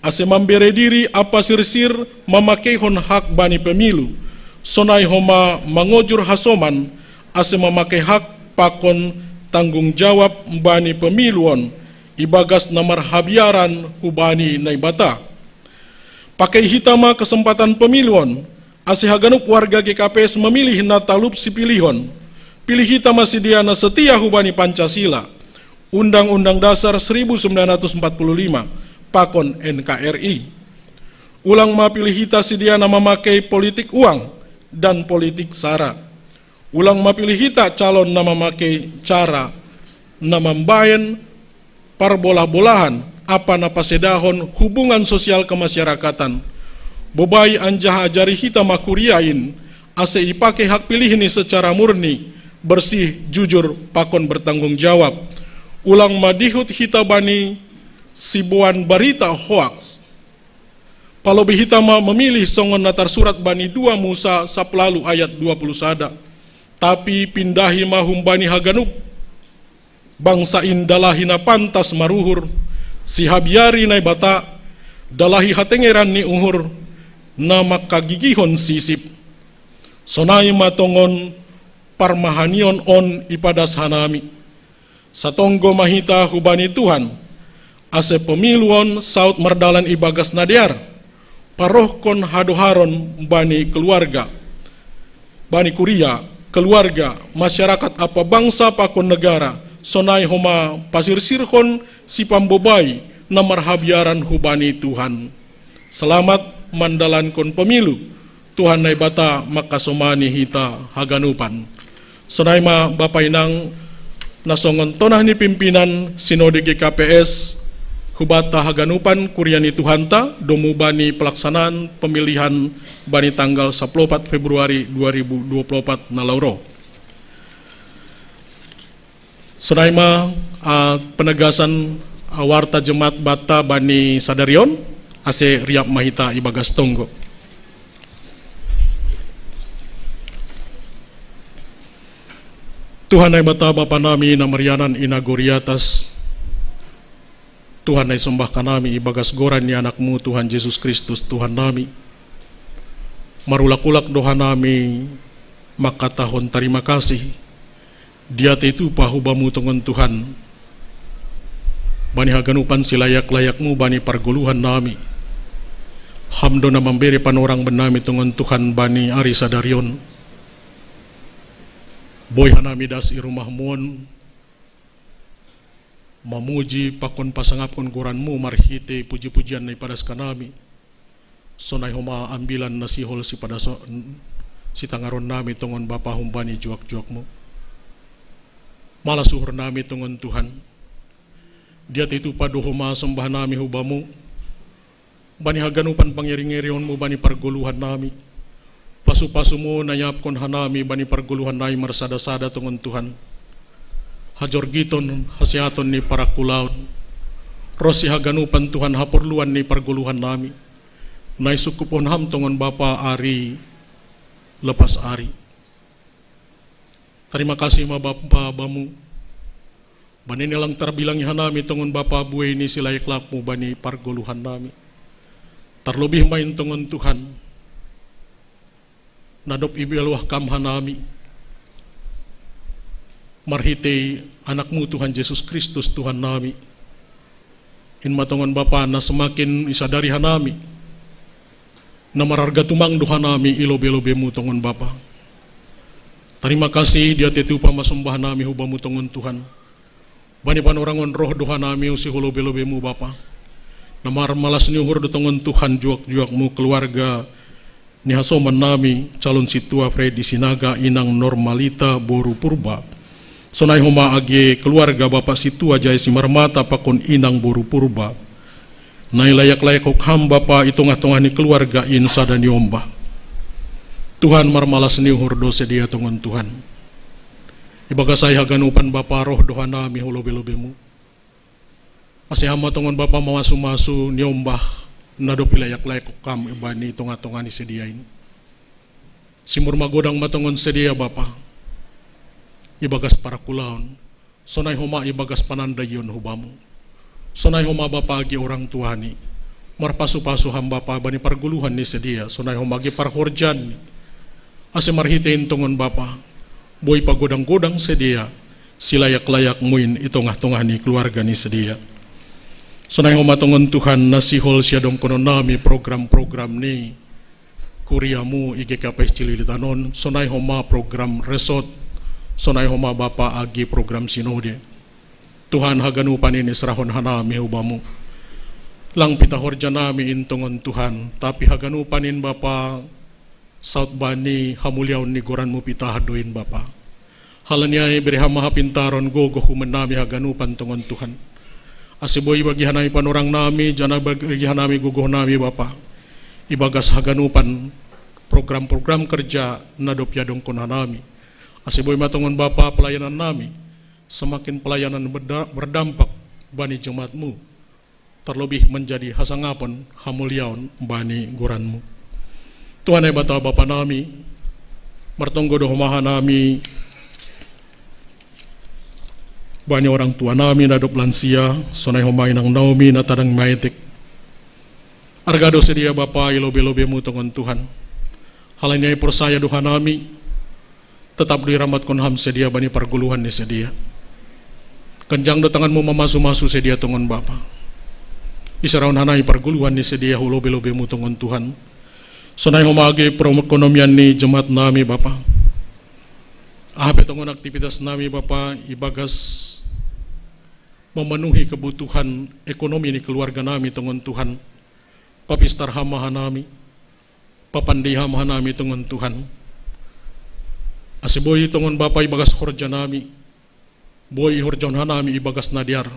ase mambere diri apasirsir mamakeihon hak bani pemilu, sonai homa mangojur hasoman, ase mamake hak pakon tanggung jawab bani pemilu on, ibagas na marhabiaran hubani Naibata. Pakei hita ma kesempatan pemilu on, ase haganup warga G K P S memilih na talup sipilihon. Pilih hita ma sidea na setia hubani Pancasila, Undang-Undang Dasar seribu sembilan ratus empat puluh lima, pakon N K R I. Ulang ma pilih hita sidea na mamakei politik uang dan politik sara. Ulang ma pilih hita calon na mamakei cara na mambaen parbolah-bolahan, apa na pasedahon hubungan sosial kemasyarakatan. Bobai anjaha ajari hita ma kuria in, ase ipake hak pilih ni secara murni, bersih, jujur, pakon bertanggung jawab. Ulang ma dihut hita bani siboan barita hoaks. Palobi hita ma memilih songon na tarsurat bani dua Musa sapuluh ayat dua puluh sada. Tapi pindahi ma humbani haganup bangsa in dalahi na pantas maruhur, sihabiari Naibata, dalahi hatengeran ni uhur, na mangkagigihon sisip. Sonai ma tongon parmahanion on ipadas hanami. Satonggo ma hita hubani Tuhan, ase pemilu on saut mardalan ibagas na dear, parohkon hadoharon bani keluarga, bani kuria, keluarga, masyarakat apa bangsa pakon negara, sonai homa pasirsirhon sipambobai na marhabiaran hubani Tuhan. Selamat mandalankon pemilu. Tuhan Naibata mangkasomani hita haganupan. Sonai ma Bapa Inang, na songon tonah ni pimpinan Sinode G K P S hubata haganupan kuria ni Tuhanta, domu bani pelaksanaan pemilihan bani tanggal sapuluh opat Februari dua ribu dua puluh opat na laho ro. Sonai ma, ah, penegasan, ah, warta jemaat banta bani sadari on, ase riap ma hita ibagas tonggo. Tuhan Naibata Bapa nami na marianan i nagori atas, Tuhan na isombahkan nami ibagas goran ni Anakmu Tuhan Jesus Kristus Tuhan nami, marulak-ulak do hanami mangkatahon tarima kasih, diatei tupa hu Bamu tongon Tuhan, bani haganupan silayak-layakmu bani pargoluhan nami. Ham do na mambere panorang bannami tongon Tuhan bani ari sadari on. Boi hanami das i rumahmu on, mamuji pakon pasangapkon goranmu marhitei puji-pujian na ipadaskan nami. Sonai homa ambilan na sihol sipadaso-, sitangaron nami tongon Bapa humbani juak-juakmu. Malas uhur nami tongon Tuhan. Diatei tupa do homa sombah nami hu Bamu, bani haganupan pangeri-ngerionmu bani pargoluhan nami. Pasu-pasumu na iapkon hanami bani pargoluhan nami marsada-sada tongon Tuhan. Hajorgiton, haseaton ni parangkulaon, ros si haganupan Tuhan haporluan ni pargoluhan nami, na isungkuphon Ham tongon Bapa ari lepas ari. Tarima kasih ma Bapa Bamu, bani na lang tarbilangi hanami tongon Bapa buei ni silayak-layakmu bani pargoluhan nami. Tarlobih ma in tongon Tuhan, na dob ibeluah Kam hanami marhitei Anakmu Tuhan Jesus Kristus Tuhan nami. In ma tongon Bapa na semakin isadari hanami, na mararga tumang do hanami i lobe-lobemu tongon Bapa. Tarima kasih, diatei tupa ma sombah nami hu Bamu tongon Tuhan. Bani panorangon roh do hanami usi hu lobe-lobemu Bapa, na marmalas ni uhur do tongon Tuhan juak-juakmu keluarga ni hasoman nami calon sintua Freddy Sinaga, Inang Normalita boru Purba. Sonai homa age keluarga Bapa sintua Jaya Simarmata pakon Inang boru Purba. Na ilayak-layak ko kam Bapa i tongah-tongah ni keluarga in sada niombah. Tuhan, marmalas ni uhur do sedia tongon Tuhan. Ibagas ai haganupan Bapa roh do hanami hu lobe-lobe-Mu. Ase Ham ma tongon Bapa mamasu-masu niombah na dob ilayak-layak ko kam ibani tongah-tongah ni sedia in. Simur magodang ma tongon sedia Bapa. Ibagas parakulaon. Sonai homa ibagas panandaion hu Bamu. Sonai homa Bapa agi orang tua ni. Marpasu-pasu Ham Bapa bani pargoluhan ni sedia. Sonai homa agi parhorjaan ni. Ase marhite in tongon Bapa. Boi pagodang-godang sedia. Silayak-layak-Mu in i tongah-tongah ni keluarga ni sedia. Sonai homa tongon Tuhan na sihol siadongkonon nami program-program ni kuriamu i G K P S Cililitan on, sonai homa program resort, sonai homa Bapa agi program sinode. Tuhan, haganupan in iserahon hanami hu Bamu. Lang pitahorja nami in tongon Tuhan, tapi haganupan in Bapa, saut bani hamuliaon ni goran-Mu pitahorja do in Bapa. Halani ai bere Ham ma hapintaron gogoh humen nami haganupan tongon Tuhan. Ase boi bagi hanami panorang nami, janah bagi hanami gogoh nami Bapa. Ibagas haganupan program-program kerja na dob iadongkon hanami. Ase boi ma tongon Bapa pelayanan nami. Semakin pelayanan berda-, berdampak bani jemaat-Mu. Terlebih menjadi hasangapon hamuliaon bani goran-Mu. Tuhan ai Bapa, Bapa nami, martonggo do homa hanami bani orang tua nami na dob lansia, sonai homa inang Naomi na tadang maetek. Arga do sedia Bapa i lobe-lobe-Mu tongon Tuhan. Halani ai porsaya do hanami, tetap do iramatkon Ham sedia bani pargoluhan ni sedia. Ganjang do tangan-Mu mamasu-masu sedia tongon Bapa. Iserahon hanami pargoluhan ni sedia hu lobe-lobe-Mu tongon Tuhan. Sonai homa agi perekonomian ni jemaat nami Bapa. Aha pe tongon aktivitas nami Bapa ibagas memenuhi kebutuhan ekonomi ni keluarga nami tongon Tuhan. Papistar Ham ma hanami. Papandei Ham ma hanami tongon Tuhan. Ase boi tongon Bapa ibagas horja nami. Boi ihorjahon hanami ibagas na dear.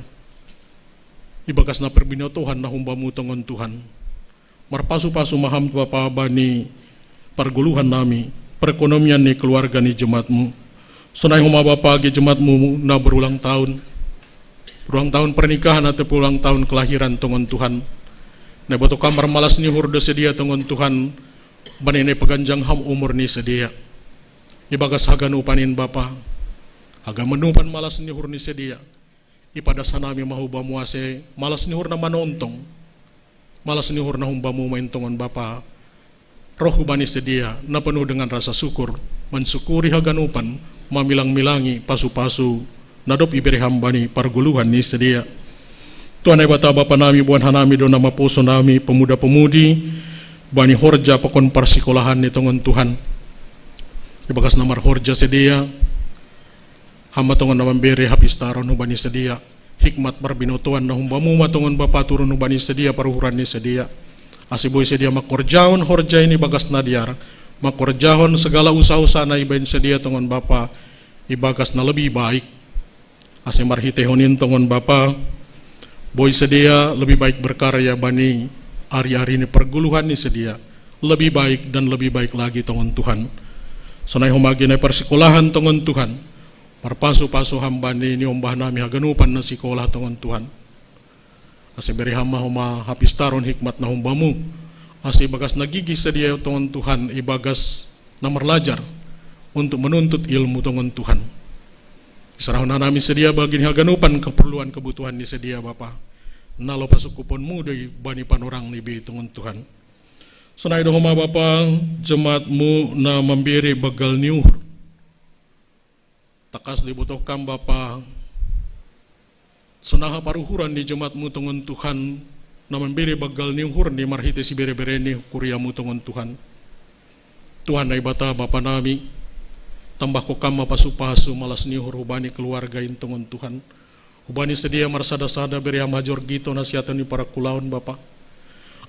Ibagas na parbinotohan na hum Bamu tongon Tuhan. Marpasu-pasu ma Ham Bapa bani pargoluhan nami, perekonomian ni keluarga ni jemaat-Mu. Sonai homa Bapa agi jemaat-Mu na berulang tahun. Berulang tahun pernikahan atau berulang tahun kelahiran tongon Tuhan. Na iboto Kam marmalas ni uhur do sedia tongon Tuhan. Bani na ipaganjang Ham umur ni sedia. Ibagas haganupan in Bapa. Haganupan malas ni uhur ni sedia. Ipadas hanami ma hu Bamu ase malas ni uhur na manontong. Malas ni uhur na hum Bamu ma in tongon Bapa. Roh hubani sedia, na penuh dengan rasa syukur, mensyukuri haganupan, mamilang-milangi pasu-pasu, na dob ibere Ham bani pargoluhan ni sedia. Tuhan ai Bapa, Bapa nami, boan hanami do na maposo nami, pemuda-pemudi, bani horja pakon parsikolahan ni tongon Tuhan. Ibagas na marhorja sedia, Ham ma tongon na mambere hapistaron hubani sedia. Hikmat parbinotoan na hum Bamu ma tongon Bapa turun hubani sedia paruhuran ni sedia. Ase boi sedia mangkorjahon horja i ibagas na dear. Mangkorjahon segala usaha-usaha na ibaen sedia tongon Bapa ibagas na lebih baik. Ase marhitehon in tongon Bapa. Boi sedia lebih baik berkarya bani ari-ari ni pargoluhan ni sedia. Lebih baik dan lebih baik lagi tongon Tuhan. Sonai homa agi na i parsikolahan tongon Tuhan. Marpasu-pasu Ham bani niombah nami haganupan na sikolah tongon Tuhan. Ase bere Ham ma homa hapistaron hikmat na hum Bamu. Ase ibagas na gigih sedia tongon Tuhan ibagas na marlajar untuk menuntut ilmu tongon Tuhan. Iserahon hanami sedia bagi ni haganupan keperluan kebutuhan ni sedia Bapa. Na lopas ungkuponmu do i bani panorang ni bei tongon Tuhan. Sonai do homa Bapa, jemaatmu na mambere banggal ni uhur. Tangkas do iboto Kam Bapa, sonaha paruhuran ni jemaatmu tongon Tuhan, na mambere banggal ni uhurni marhite sibere-bere ni kuriamu tongon Tuhan. Tuhan Naibata Bapa nami, tambahko Kam ma pasu-pasu malas ni uhur hubani keluarga in tongon Tuhan. Hubani sedia marsada-sada bere Ham hajorgito na siaton ni parakulaon Bapa.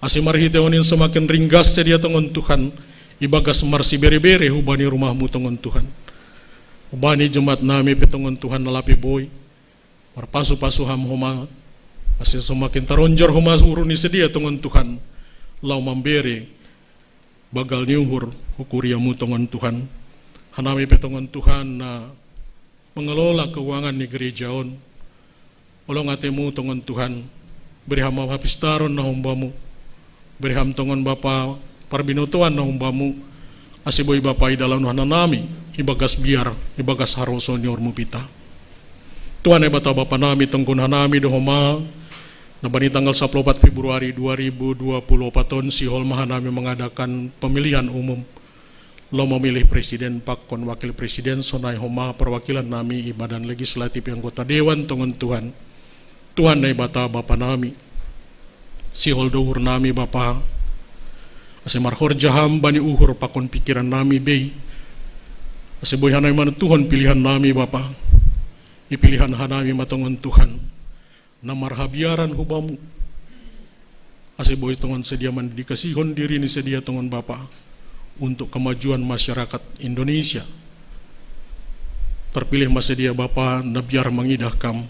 Ase marhitehon in semakin ringgas sedia tongon Tuhan, ibagas marsibere-bere hubani rumahmu tongon Tuhan. Hubani jemaat nami pe tongon Tuhan na lape boi. Marpasu-pasu Ham homa Pasi somakin taronjar homa uhur ni sedia tongon Tuhan, lau mambere bagal ni uhur hu kuriamu tongon Tuhan. Hanami pe tongon Tuhan na mengelola keuangan ni gereja on. Olo ngatemu tongon Tuhan, bere ham hapistaron na humbamu, bere ham tongon Bapa parbinotoan na humbamu, ase boi Bapa idalanon hanami ibagas biar, ibagas haroso ni uhurmu pita. Tuhan Naibata Bapa nami, tonggohon hanami do homa, na bani tanggal sapuluh opat Februari dua ribu dua puluh opat on sihol ma hanami mengadakan pemilihan umum, lau memilih presiden pakon wakil presiden, sonai homa perwakilan nami i badan legislatif, anggota dewan tongon Tuhan. Tuhan Naibata Bapa nami, sihol do uhur nami Bapa, ase marhorja ham bani uhur pakon pikiran nami bei, ase boi hanami manentuhon pilihan nami Bapa. Ipilihan hanami ma tongon Tuhan na marhabiaran hubamu, ase boi tongon sedia mandedikasihon diri ni sedia tongon Bapa untuk kemajuan masyarakat Indonesia. Terpilih ma sedia Bapa na biar mangidah kam,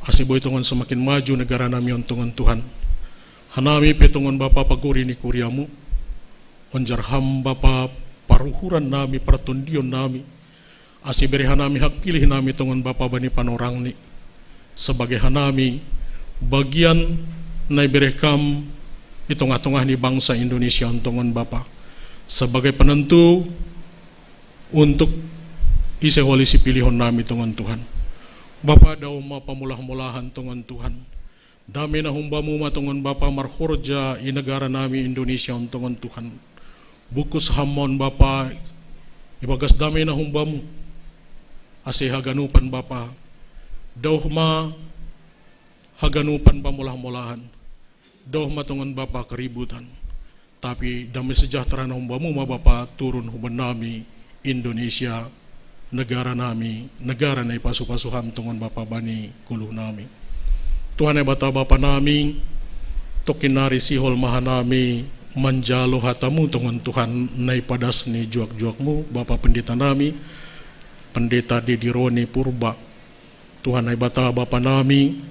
ase boi tongon semakin maju negara nami on tongon Tuhan. Hanami pe tongon Bapa pagori ni kuriamu, onjar ham Bapa paruhuran nami, partondion nami, ase bere hanami hak pilih nami tongon Bapa bani panorangni, sebagai hanami bagian na ibere kam i tongah-tongah ni bangsa Indonesia on tongon Bapa, sebagai penentu untuk ise holi sipilihon nami tongon Tuhan. Bapa, dao ma pamolah-molahan tongon Tuhan. Dame na humbamu ma tongon Bapa marhorja i negara nami Indonesia on tongon Tuhan. Bungkus ham ma on Bapa ibagas dame na humbamu, ase haganupan Bapa, dao ma haganupan pamolah-molahan, dao ma tongon Bapa keributan. Tapi dame sejahtera na humbamu ma Bapa turun huban nami Indonesia, negara nami, negara na ipasu-pasu ham tongon Bapa bani goluh nami. Tuhan Naibata Bapa nami, tongkin nari sihol ma hanami manjalo hatamu tongon Tuhan, na ipadas ni juak-juakmu Bapa pendeta nami, Pendeta Dedi Roni Purba. Tuhan Naibata Bapa nami,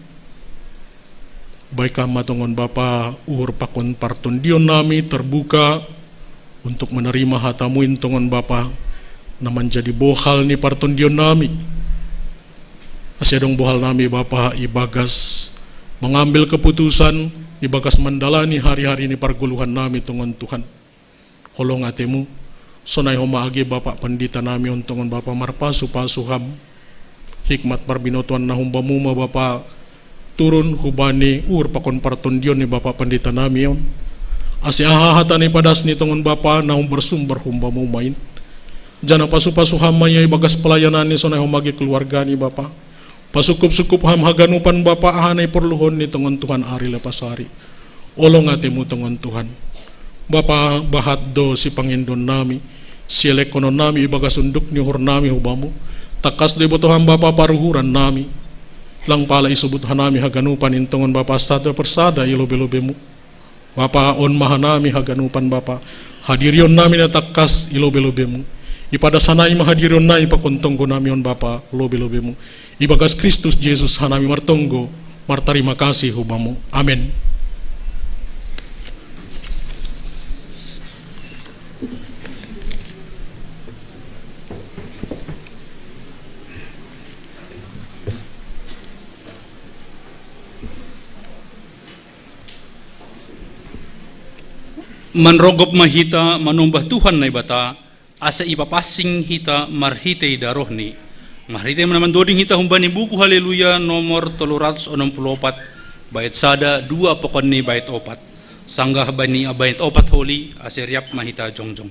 baik ma tongon Bapa uhur pakon partondion nami terbuka untuk menerima hatamu in tongon Bapa, na manjadi bohal ni partondion nami. Ase adong bohal nami Bapa ibagas mengambil keputusan, ibagas mandalani hari-hari ni pargoluhan nami tongon Tuhan. Holong atemu, sonai homa age Bapa pendeta nami on tongon Bapa marpasu-pasu ham. Hikmat parbinotoan na humbamu ma Bapa turun hubani uhur pakon partondion ni Bapa pendeta nami on. Ase aha hata na ipadas ni tongon Bapa na bersumber humbamu ma in. Janah pasu-pasu ham ma ia ibagas pelayanan ni, sonai homa age keluarga ni Bapa. Pasungkup-sungkup ham haganupan Bapa aha na iporluhon ni tongon Tuhan ari lepas ari. Holong atemu tongon Tuhan. Bapa, bahat do sipangindo nami, sielekon nami ibagas unduk ni uhur nami hubamu. Tangkas do iboto ham Bapa paruhuran nami. Lang pala isubut hanami haganupan in tongon Bapa sada persada i lobei-lobeimu. Bapa, on ma hanami haganupan Bapa, hadirion nami na tangkas i lobei-lobeimu. Ipadas hanami ma hadirion nami pakon tonggo nami on Bapa lobei-lobeimu. Ibagas Kristus Jesus hanami martonggo, martarima kasih hubamu. Amen. Manrogop ma hita manombah Tuhan Naibata, asa ipapansing hita marhitei darohni. Marhitei na mandoding hita humbani buku Haleluya nomor tolu ratus onom puluh opat, bait sada, dua, pakon ni bait opat. Sanggah bani bait opat holi, ase riap ma hita jongjong.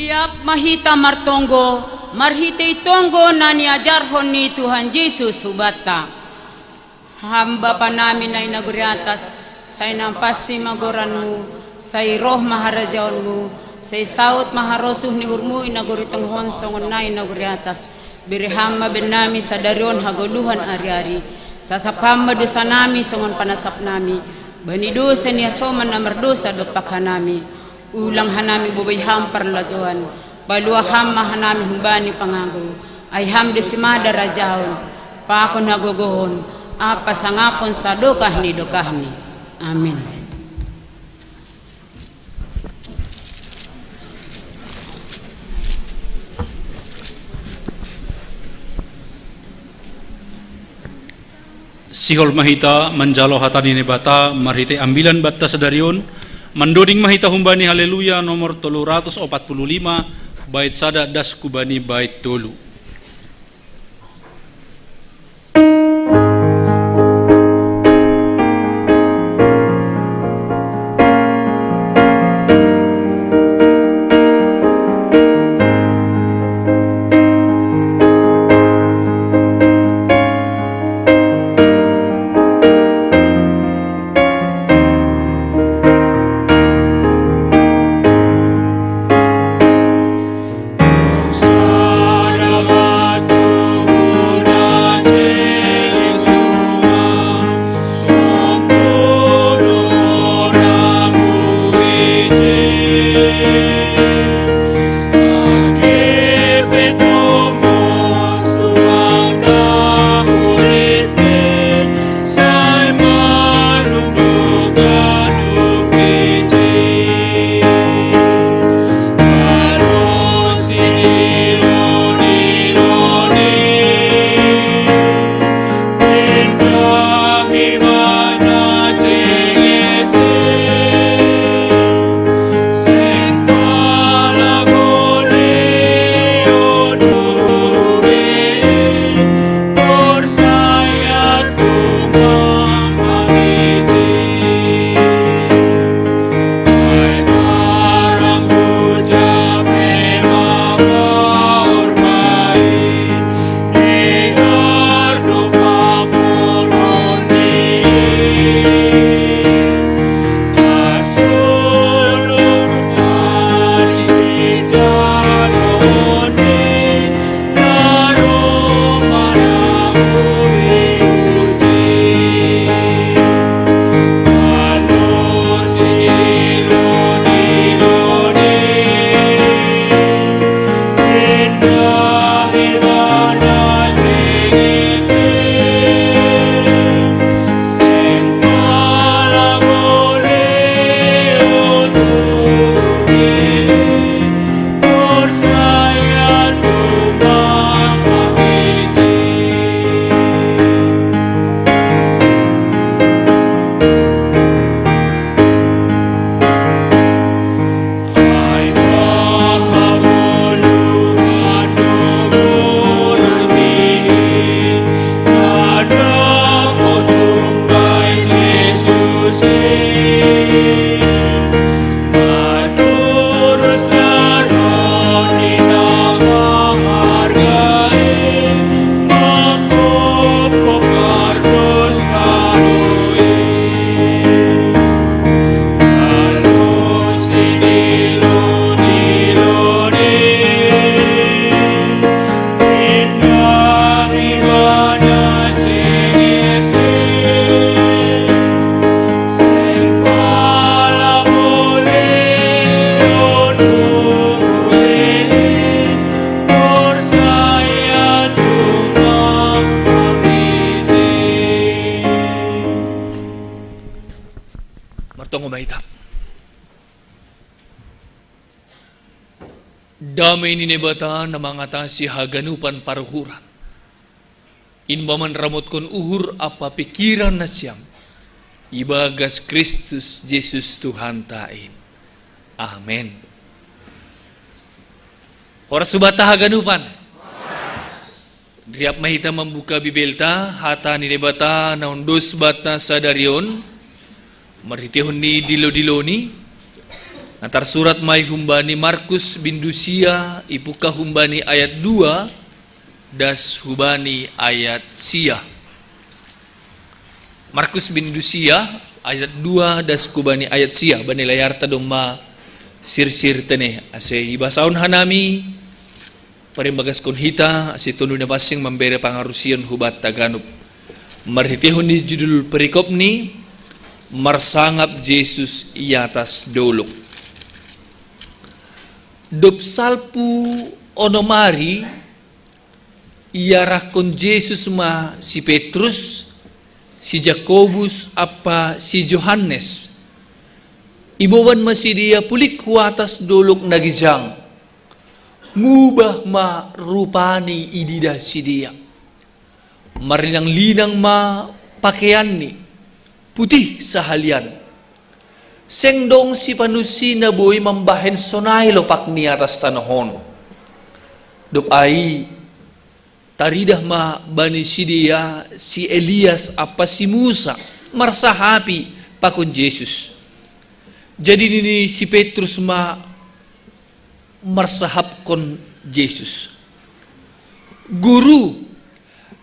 Yap mahita martonggo, marhitei tonggo na niajarhon ni Tuhan Jesus hubanta. Ham Bapa nami na i nagori atas, sai nampasi ma goranmu, sai roh ma harajaonmu, sai saut ma harosuh ni uhurmu i nagori tonga on songon na i nagori atas. Bere ham ma bennami sadari on hagoluhan ari-ari. Sasap ham ma dosanami songon panasapnami bani dosa ni hasoman na mardosa dompak hanami. Ulang hanami bobai ham parlajoan, palua ham ma hanami humbani pangago, ai ham do simada rajaon, pakon hagogohon, ampa sangapon sadokah ni dokahni. Amin. Sihol ma hita manjalo hata ni Naibata marhitei ambilan banta sadari on, mandoding ma hita humbani Haleluya nomor tolu ratus opat puluh lima, bait sada das hubani bait tolu. Martonggo ma hita. Damei ni Naibata na mangatasi haganupan paruhuran, in ma manramotkon uhur ampa pingkiran nasiam, ibagas Kristus Jesus Tuhanta in. Amen. Horas hubanta haganupan. Riap ma hita mambuka Bibelta, hata ni Naibata na ondos banta sadari on, marhiteihon ni dilo-diloni, Natar surat mai humbani Markus bindu sia, ipuka humbani ayat dua das hubani ayat sia. Markus bindu sia ayat dua das hubani ayat sia. Bani layarta domma sirsir tene ase ibasaon hanami. Parembagaskon hita ase tonduna passing mambere pangarusion hubatta ganup. Marhitehon ni judul perikopni, marsangap Jesus i atas dolok. Dob salpu onom ari, iarakkon Jesus ma si Petrus, si Jakobus ampa si Johannes. Iboban ma sidea pulik hu atas dolok na gijang. Mubah ma rupani ididah sidea. Marlinang-linang ma pakeanni, putih sahalian. Seng dong sipanusi na boi mambahen sonai lopakni atas tanoh on. Dob ai taridah ma bani sidea si Elias ampa si Musa marsahapi pakon Jesus. Jadi nini si Petrus ma marsahapkon Jesus, "Guru,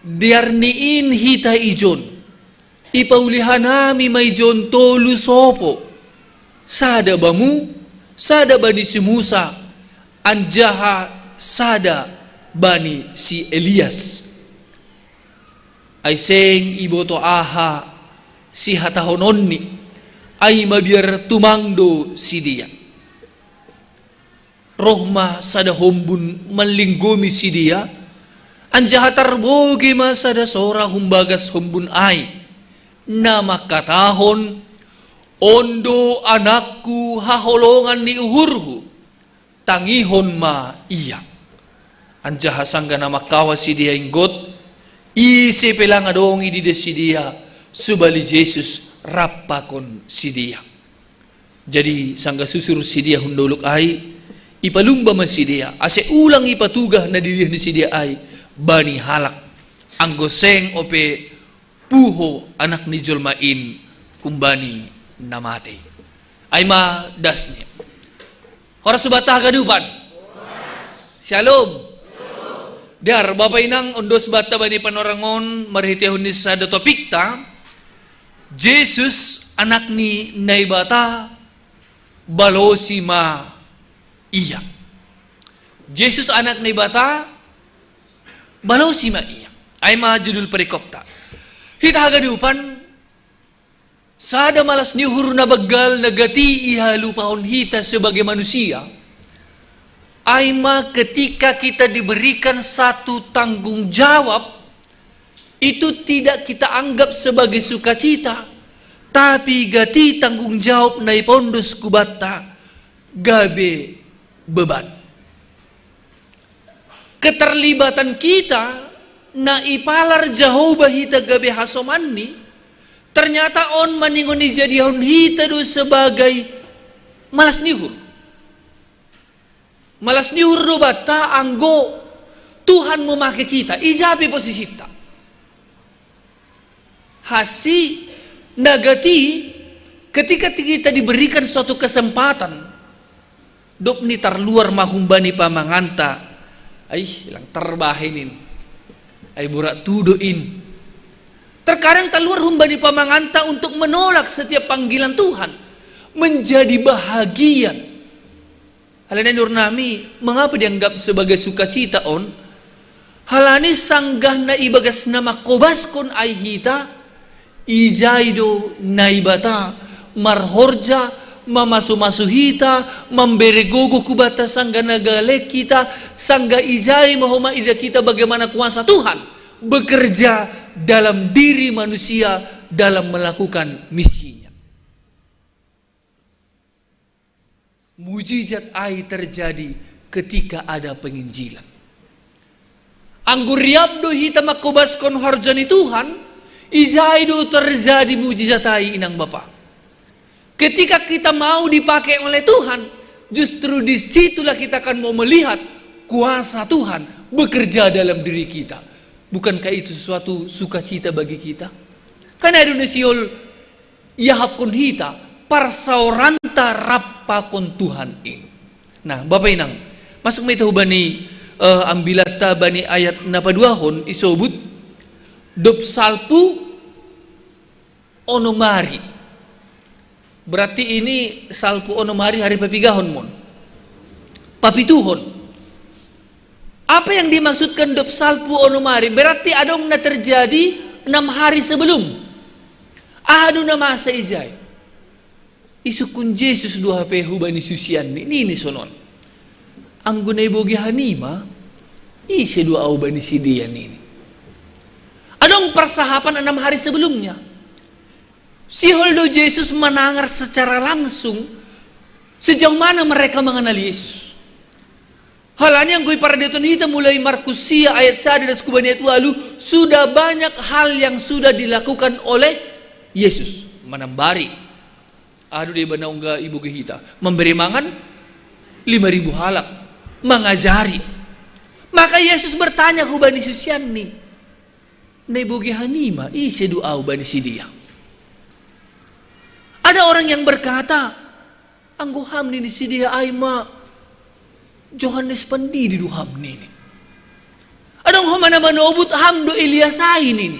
dearni in hita ijon, ipauli hanami ma ijon tolu sopo, sada bamu, sada bani si Musa, anjaha sada bani si Elias." Ai seng iboto aha sihatahononni, ai mabiar tumang do sidea. Roh ma sada hombun manlinggomi sidea, anjaha tarbogei ma sada sora humbagas hombun ai, na mangkatahon, "On do anakku haholongan ni uhurhu, tangihon ma ia." Anjaha sanggah na mangkawa sidea inggot, ise pe lang adong ididah sidea, subali Jesus rap pakon sidea. Jadi sanggah susur sidea hun dolok ai, ipalumba ma sidea, ase ulang ipatugah na dididah ni sidea ai bani halak, anggo seng ope puho Anak ni jolma in humbani na matei. Ai ma dasni. Horas banta haganupan. Shalom. Dear Bapa Inang, on dos banta bani panorang on marhitehon ni sada topikta, Jesus Anak ni Naibata, balosi ma ia. Jesus Anak Naibata, balosi ma ia. Ai ma judul perikopta. Hita haganupan, sada malas ni uhur na banggal na gati ihalupahon hita sebagai manusia, ai ma ketika kita diberikan satu tanggung jawab, itu tidak kita anggap sebagai sukacita, tapi gati tanggung jawab na ipondos ku banta gabe beban. Keterlibatan kita na ipalar Jahowa hita gabe hasomanni, ternyata on maningon ijadiahon hita do sebagai malas ni uhur. Malas ni uhur do banta anggo Tuhan memake kita, ija pe posisinta. Hansi na gati, ketika kita diberikan suatu kesempatan, dob ni tarluar ma humbani pamanganta, ai, lang tarbahen in, ai, borat tudo in. Terkadang tarluar humbani pamanganta untuk menolak setiap panggilan Tuhan, menjadi bahagian. Halani, dohot nami, mengapa dianggap sebagai sukacita on? Halani sanggah na ibagas na mangkobaskon ai hita, ijai do Naibata marhorja, mamasu-masu hita, mambere gogo hubanta sanggah na galek hita, sanggah ijai ma homa ididah hita bagaimana kuasa Tuhan bekerja dalam diri manusia dalam melakukan misinya. Mujizat ai terjadi ketika ada penginjilan. Anggo riap do hita mangkobaskon horja ni Tuhan, ijai do terjadi mujizat ai, Inang Bapa. Ketika kita mau dipakai oleh Tuhan, justru disitulah kita akan mau melihat kuasa Tuhan bekerja dalam diri kita. Bukankah itu suatu sukacita bagi kita? Kan adong na sihol iahapkon hita, parsaoranta rap pakon Tuhan in. Nah, Bapa Inang, masuk mai tahu bani, eh, ambilatta bani ayat na paduahon isobut dop salpu onom ari. Berarti ini salpu onom ari hari papigahon mon. Papituhon. Apa yang dimaksudkan dop salpu onom ari? Berarti adong na terjadi enam hari sebelum. Aha do na masa ijai? Isungkun Jesus do hape hubani susianni, nini sonon: Anggo na iboge hanima, ise do au bani sidea, nini. Adong persahapan enam hari sebelumnya. Sihol do Jesus manangar secara langsung sejauh mana mereka mengenal Yesus. Halani anggo iparaditon hita mulai Markus sia ayat sada das kubani ayat walu, sudah banyak hal yang sudah dilakukan oleh Yesus. Manambari, aduh, dia bana ungga iboge hita, memberi mangan lima ribu halak, mangajari. Maka Yesus bertanya hubani susianni: Na iboge hanima, ise do au bani sidea? Ada orang yang berkata: Anggo ham, nini sidea, ai ma Johannes Pandidi do ham, nini. Adong homa na manobut: Ham do Elias ai, nini.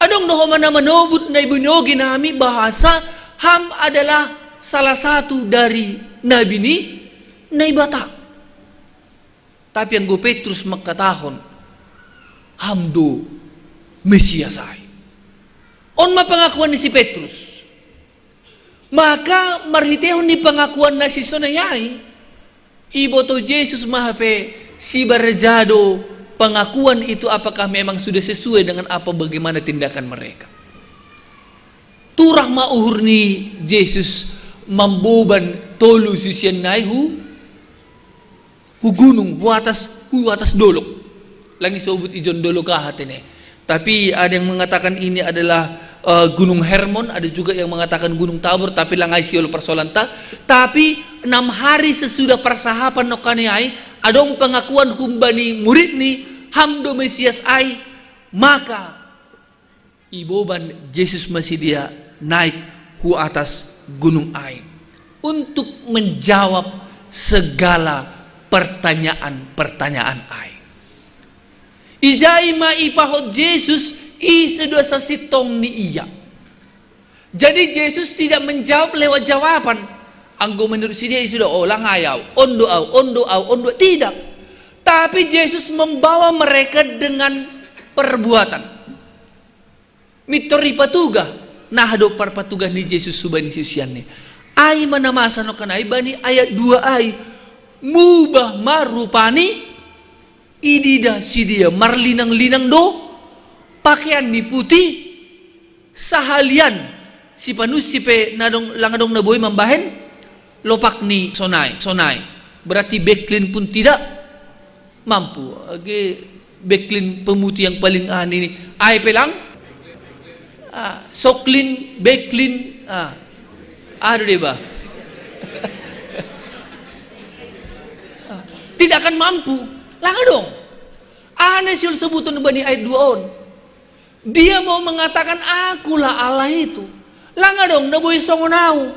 Adong do homa na manobut: Na ibinoge nami bahasa ham adalah salah satu dari nabi ni Naibata. Tapi anggo Petrus mangkatahon: Ham do Mesias ai. On ma pangakuan ni si Petrus. Maka marhitehon ni pangakuan na sisonai ai, iboto Jesus ma hape sibarjado pengakuan itu apakah memang sudah sesuai dengan apa, bagaimana tindakan mereka. Turah ma uhur ni Jesus mamboban tolu susianna i hu hu gunung, hu atas, hu atas dolok. Lang isobut ijon dolok aha tene. Tapi ada yang mengatakan ini adalah, eh, Gunung Hermon, ada juga yang mengatakan Gunung Tabor, tapi lang ai sihol parsoalanta. Tapi enam hari sesudah persahapan nongkan i ai, adong pengakuan humbani muridni: Ham do Mesias ai. Maka iboban Jesus ma sidea naik hu atas gunung ai untuk menjawab segala pertanyaan-pertanyaan ai. Ijai ma ipahot Jesus ise do sasintong ni ia. Jadi Jesus tidak menjawab lewat jawaban. Anggo menurut sidea ise do, oh, lang ai au, on do au, on do au, on do, tidak. Tapi Jesus membawa mereka dengan perbuatan. Mintor ipatugah, nah, do parpatugah ni Jesus hubani susianni. Ai ma na masa nongkan ai bani ayat dua ai: Mubah ma rupani, idida sidea marlinang-linang do, pakeanni putih, sahalian sipanusi pe na adong, lang adong na boi mambahen lopak ni sonai, sonai. Berarti beklin pun tidak mampu. Age beklin pemutih yang paling, ah, ini. Ai pe lang? Ah, soklin, beklin, ah. Aduh deh, bah. Ah, tidak akan mampu. Lang adong. Aha na sihol sobuton bani ayat dua on? Dia mau mengatakan, "Akulah Allah itu." Lang adong na boi songon au.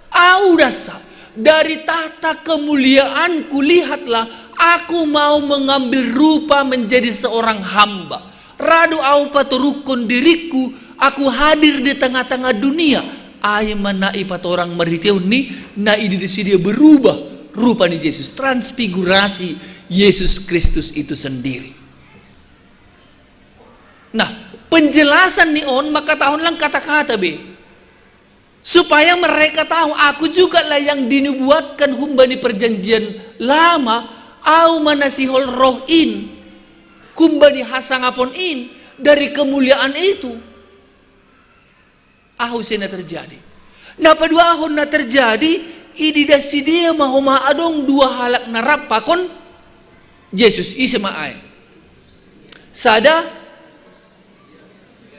Au dasa, dari tahta kemuliaanku, lihatlah, aku mau mengambil rupa menjadi seorang hamba. Ra do au patorukkon diriku, aku hadir di tengah-tengah dunia. Ai ma na ipatorang marhitehon ni na idida sidea berubah rupa ni Jesus, transfigurasi Yesus Kristus itu sendiri. Nah, penjelasan ni on mangkatahon lang kata-kata be. Supaya mereka tahu, aku juga lah yang dinubuatkan humbani perjanjian lama, au ma na sihol roh in, humbani hasangapon in, dari kemuliaan itu. Aha ise na terjadi? Na paduahon na terjadi, idida sidea ma homa adong dua halak na rap pakon Jesus, ise ma ai? Sada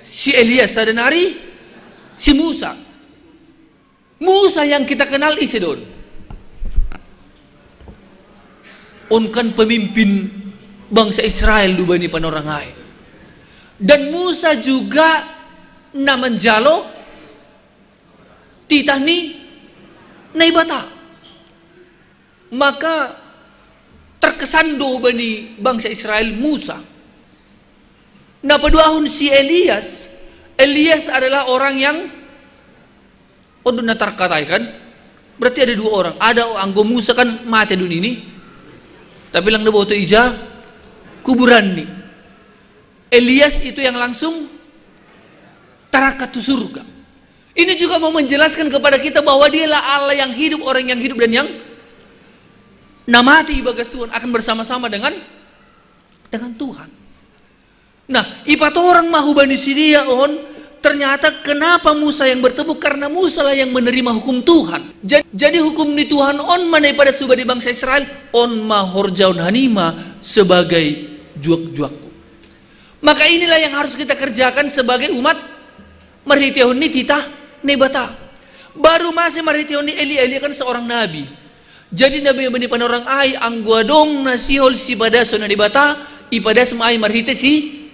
si Elias, sada nari si Musa. Musa yang kita kenal ise do on? On kan pemimpin bangsa Israel do bani panorang ai. Dan Musa juga na manjalo titah ni Naibata. Maka terkesan do bani bangsa Israel Musa. Nah, paduahun si Elias, Elias adalah orang yang, oh, duna terkatai kan? Berarti ada dua orang. Ada anggo Musa kan mate dun ini. Tapi lang deboto ija kuburan ni. Elias itu yang langsung tarakat tu surga. Ini juga mau menjelaskan kepada kita bahwa dialah Allah yang hidup, orang yang hidup dan yang na mate ibagas Tuhan akan bersama-sama dengan dengan Tuhan. Nah, ipatorang ma hubani sidea on, ternyata kenapa Musa yang bertemu? Karena Musa lah yang menerima hukum Tuhan. Jadi hukum ni Tuhan on mana pada suba di bangsa Israel, on ma horjaon hanima sebagai juak-juakku. Maka inilah yang harus kita kerjakan sebagai umat marhitehon ni titah Naibata. Baru masa marhitehon ni Elia, Elia kan seorang nabi. Jadi nabi bani panorang ai, anggo adong na sihol sipadason Naibata, ipadas ma ai marhite si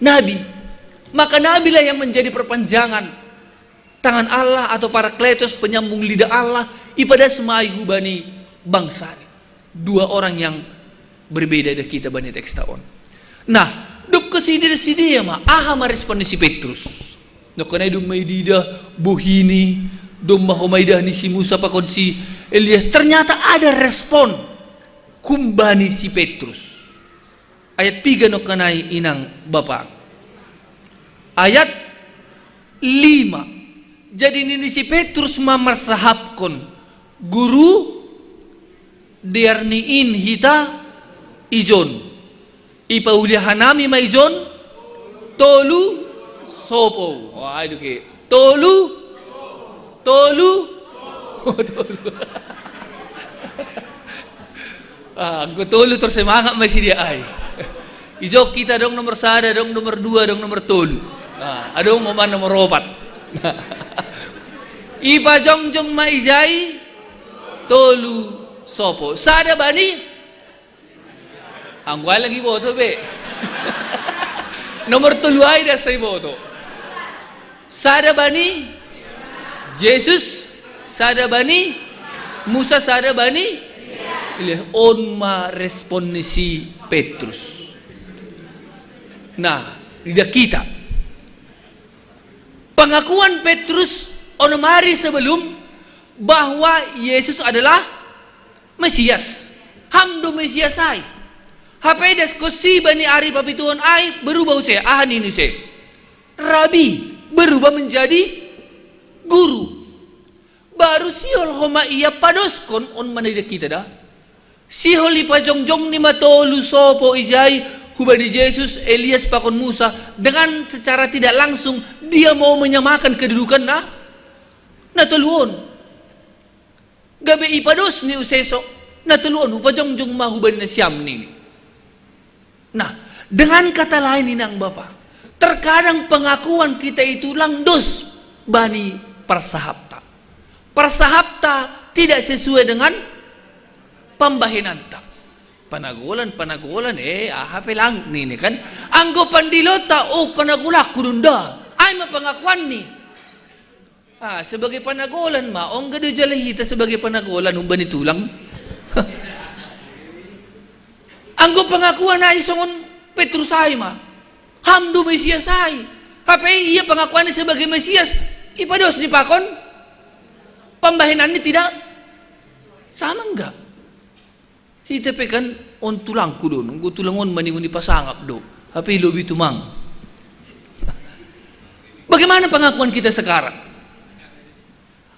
nabi. Maka nabi lah yang menjadi perpanjangan tangan Allah atau parakletos, penyambung lidah Allah, ipadas ma ai hubani bangsa ni. Dua orang yang berbeda da kita bani teks ta on. Nah, dob ke sidea sidea ma, aha ma respon ni si Petrus? Dob ke nai domma ididah bohini, domma homa idah ni si Musa pakon si Elias, ternyata ada respon humbani si Petrus. Ayat piga nongkanai inang bapa. Ayat lima. Jadi nini si Petrus ma marsahapkon, Guru, dear ni in hita ijon. Ipauliahanami ma ijon tolu sopo. Wah, itu ke. Tolu, tolu, tolu. Ah, anggo tolu tersemangat masih dia ai. Ijo kita dong nomor sada, dong nomor dua, dong nomor tolu. Ah, adong moman nomor opat. Ipajongjong ma ijai tolu sopo. Sada bani anggo ai lagi boto be. Nomor tolu ai da sai boto. Sada bani Jesus, sada bani Musa, sada bani Elia. On ma respon ni si Petrus. Nah, lidah kita. Pengakuan Petrus onom hari sebelum bahwa Yesus adalah Mesias. Ham do Mesias ai. Hape das kosi bani ari papituhon ai berubah use, aha nini use? Rabi, berubah menjadi guru. Baru sihol homa ia padoskon, on ma na idah kita da. Sihol ipajongjong ni ma tolu sopo ijai hubani Jesus, Elias pakon Musa, dengan secara tidak langsung dia mau menyamakan kedudukan na na tolu on. Gabe ipados ni use so na tolu on hupajongjong ma hubani nasiam nini. Nah, dengan kata lain inang bapa, terkadang pengakuan kita itu lang dos bani parsahapta. Parsahapta tidak sesuai dengan pambahenanta. Panagolan, panagolan, eh, aha pe lang nini kan. Anggo pandilota, oh, panagolakku do nda. Ai ma pengakuan ni. Ah, sebagai panagolan ma, ongga do jala hita sebagai panagolan umbani tulang. Anggo pengakuan ai songon Petrus ai ma. Ham do Mesias ai. Hape ia pengakuannya sebagai Mesias, ipados ni pakon pambahenanni tidak sama enggak? Hita pe kan on tulangku do, nunggu tulang on maningon ipasangap do. Hape lobi tumang. Bagaimana pengakuan kita sekarang?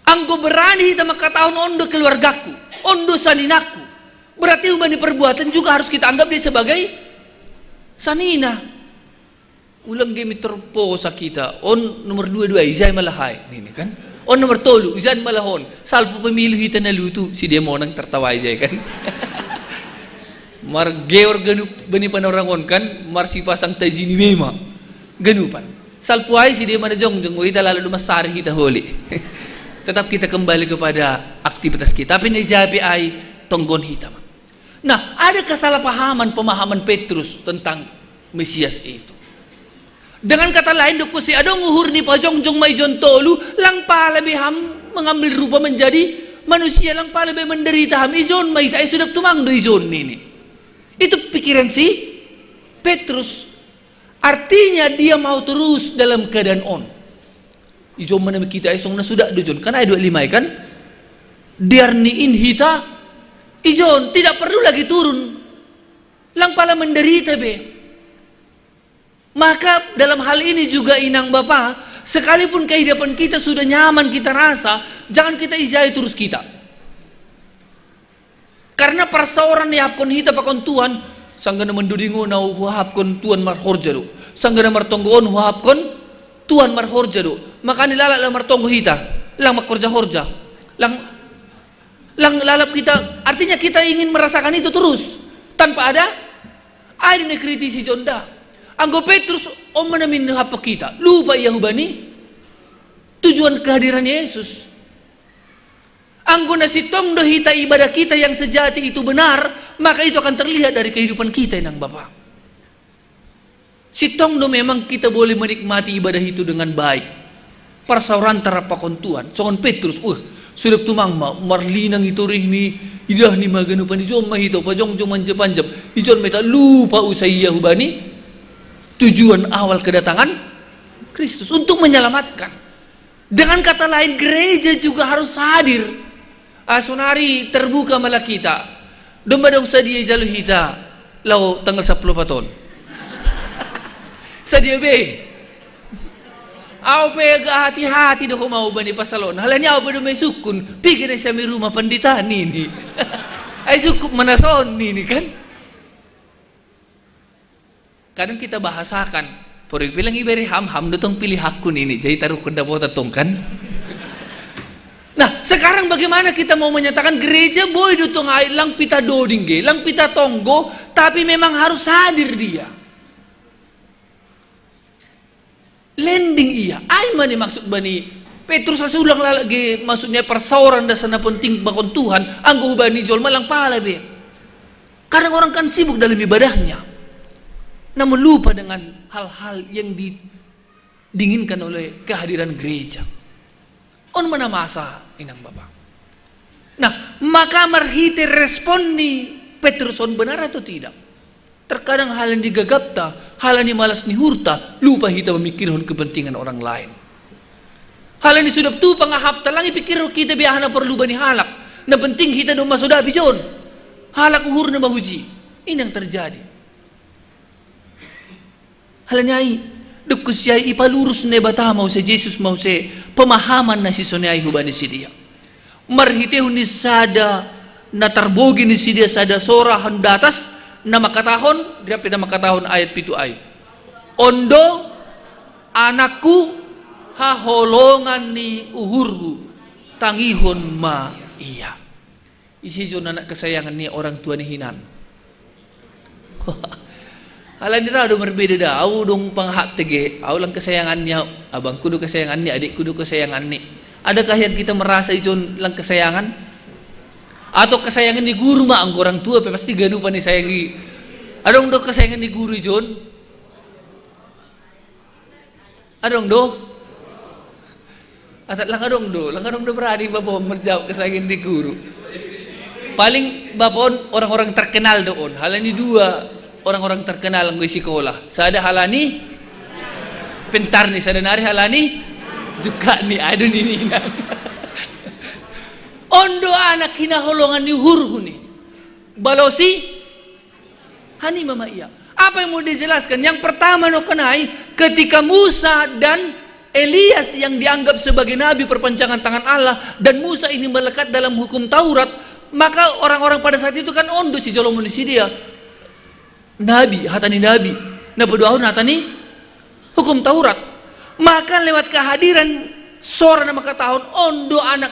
Anggo berani hita mangkatahon on do keluargaku, on do saninangku, berarti hubani perbuatan juga harus kita anggap dia sebagai sanina. Ulang ge mi terposa kita, on nomor dua dua ijai ma lahai nini kan. On nomor tolu ijai ma lahon. Salpu pemilu hita na lutu, si dia monang tertawa ijai kan. Margeor ganup bani panorang on kan, marsipasang tajini be ma. Ganupan. Salpu ai si dia mana jongjong, oh, hita lalu do mansari hita holi. Tetap kita kembali kepada aktivitas kita. Tapi na ijai pe ai tonggon hita ma. Nah, ada kesalahpahaman pemahaman Petrus tentang Mesias itu. Dengan kata lain, dob use adong uhur ni pajongjong ma ijon tolu, lang pala be ham mengambil rupa menjadi manusia lang pala be menderita ham ijon ma hita, ai sudah tumang do ijon nini. Itu pikiran si Petrus. Artinya dia mau terus dalam keadaan on. Ijon mana kita isong na sudah do jon. Kan ayat dua puluh lima kan? Diarni in hita ijon, tidak perlu lagi turun. Lang pala menderita be. Maka dalam hal ini juga inang bapa, sekalipun kehidupan kita sudah nyaman kita rasa, jangan kita ijai terus kita. Karena persaoran ihapkon hita pakon Tuhan, sanggana mandudingo na huhapkon Tuhan marhorja do. Sanggana martonggo on huhapkon Tuhan marhorja do. Makani lalap lang martonggo hita, lang makorja-horja. Lang lang lalap kita, artinya kita ingin merasakan itu terus tanpa ada. Ai do ni kritisi jonda. Anggo Petrus, on mana min hapok kita. Lupa ia hubani tujuan kehadiran Yesus. Anggo na sintong do hita ibadah kita yang sejati itu benar, maka itu akan terlihat dari kehidupan kita inang bapa. Sintong do memang kita boleh menikmati ibadah itu dengan baik. Persaoran tarapakon Tuhan. Songon Petrus, uh, sudah tumang ma, marlinang i torih ni, idah ni maganupan ijon ma hita, pajongjong manjap-anjap. Ijon ma hita lupa usai ia hubani tujuan awal kedatangan Kristus untuk menyelamatkan. Dengan kata lain, gereja juga harus hadir. Ah, sonari terbuka malah kita. Domba dong sadia jalo hita lao tanggal sepuluh paton. Sadia be. Au pe agak hati-hati do mau bani pasalon. Halani au pe do mai sukun. Pikir na siami rumah pandita nini. Ai sukun manason nini kan. Kadang kita bahasakan, pori bilang iberi ham, ham dotong pilih hakku nini, jadi taruh kunda bota tong kan. Nah, sekarang bagaimana kita mau menyatakan gereja boy dotong ai lang pita doding ge, lang pita tonggo, tapi memang harus hadir dia. Lending ia, ai mani maksud bani Petrus asa ulang lalap ge, maksudnya persaoran dasar na penting pakon Tuhan, anggo hubani jolma lang pala be. Kadang orang kan sibuk dalam ibadahnya, namun lupa dengan hal-hal yang didinginkan oleh kehadiran gereja. On mana masa inang bapa. Nah, maka marhite respon ni Petrus on benar atau tidak? Terkadang halani gagapta, halani malas ni hurta, lupa hita memikirkan kepentingan orang lain. Halani sudah tu pangahapta lang ipikir kita be aha na perlu bani halak. Na penting hita do maso dapi jon. Halak uhur na mahuji. Ini yang terjadi. Halani ai, dukku si ai ipalurus Naibata mau se Jesus mau se pemahaman na si soni ai hubani si dia. Marhitehon ni sada na tarbogi ni si dia sada sora hon datas na makatahon, dia pe na makatahon ayat pitu ai. Ondo anakku, haholongan ni uhurhu, tangihon ma ia. Isi jo anak kesayangan ni orang tua ni hinan. Halani ra do marbeda da, au dong pangahap tege, au lang kesayangan ni, abangku do kesayangan ni, adikku do kesayangan ni. Adakah yang kita merasa ijon lang kesayangan? Atau kesayangan ni guru ma, anggo orang tua pe pasti ganupan ni sayangi. Adong do kesayangan ni guru ijon? Adong do? Atau lang adong do, lang adong do berani bapa on menjawab kesayangan ni guru. Paling bapa on orang-orang terkenal do on. Halani dua orang-orang terkenal anggo i sikola. Sada halani pintar ni, sada nari halani juga ni, adu ni ninang. Ondo anak hinaholongan ni uhurhu ni. Balosi hanima ma ia. Apa yang mau dijelaskan? Yang pertama no kenai, ketika Musa dan Elias yang dianggap sebagai nabi perpanjangan tangan Allah, dan Musa ini melekat dalam hukum Taurat, maka orang-orang pada saat itu kan ondo si jolomon si dia. Nabi, hata ni nabi. Na paduahon hata ni hukum Taurat. Maka lewat kehadiran sora na makatahon ondo anak,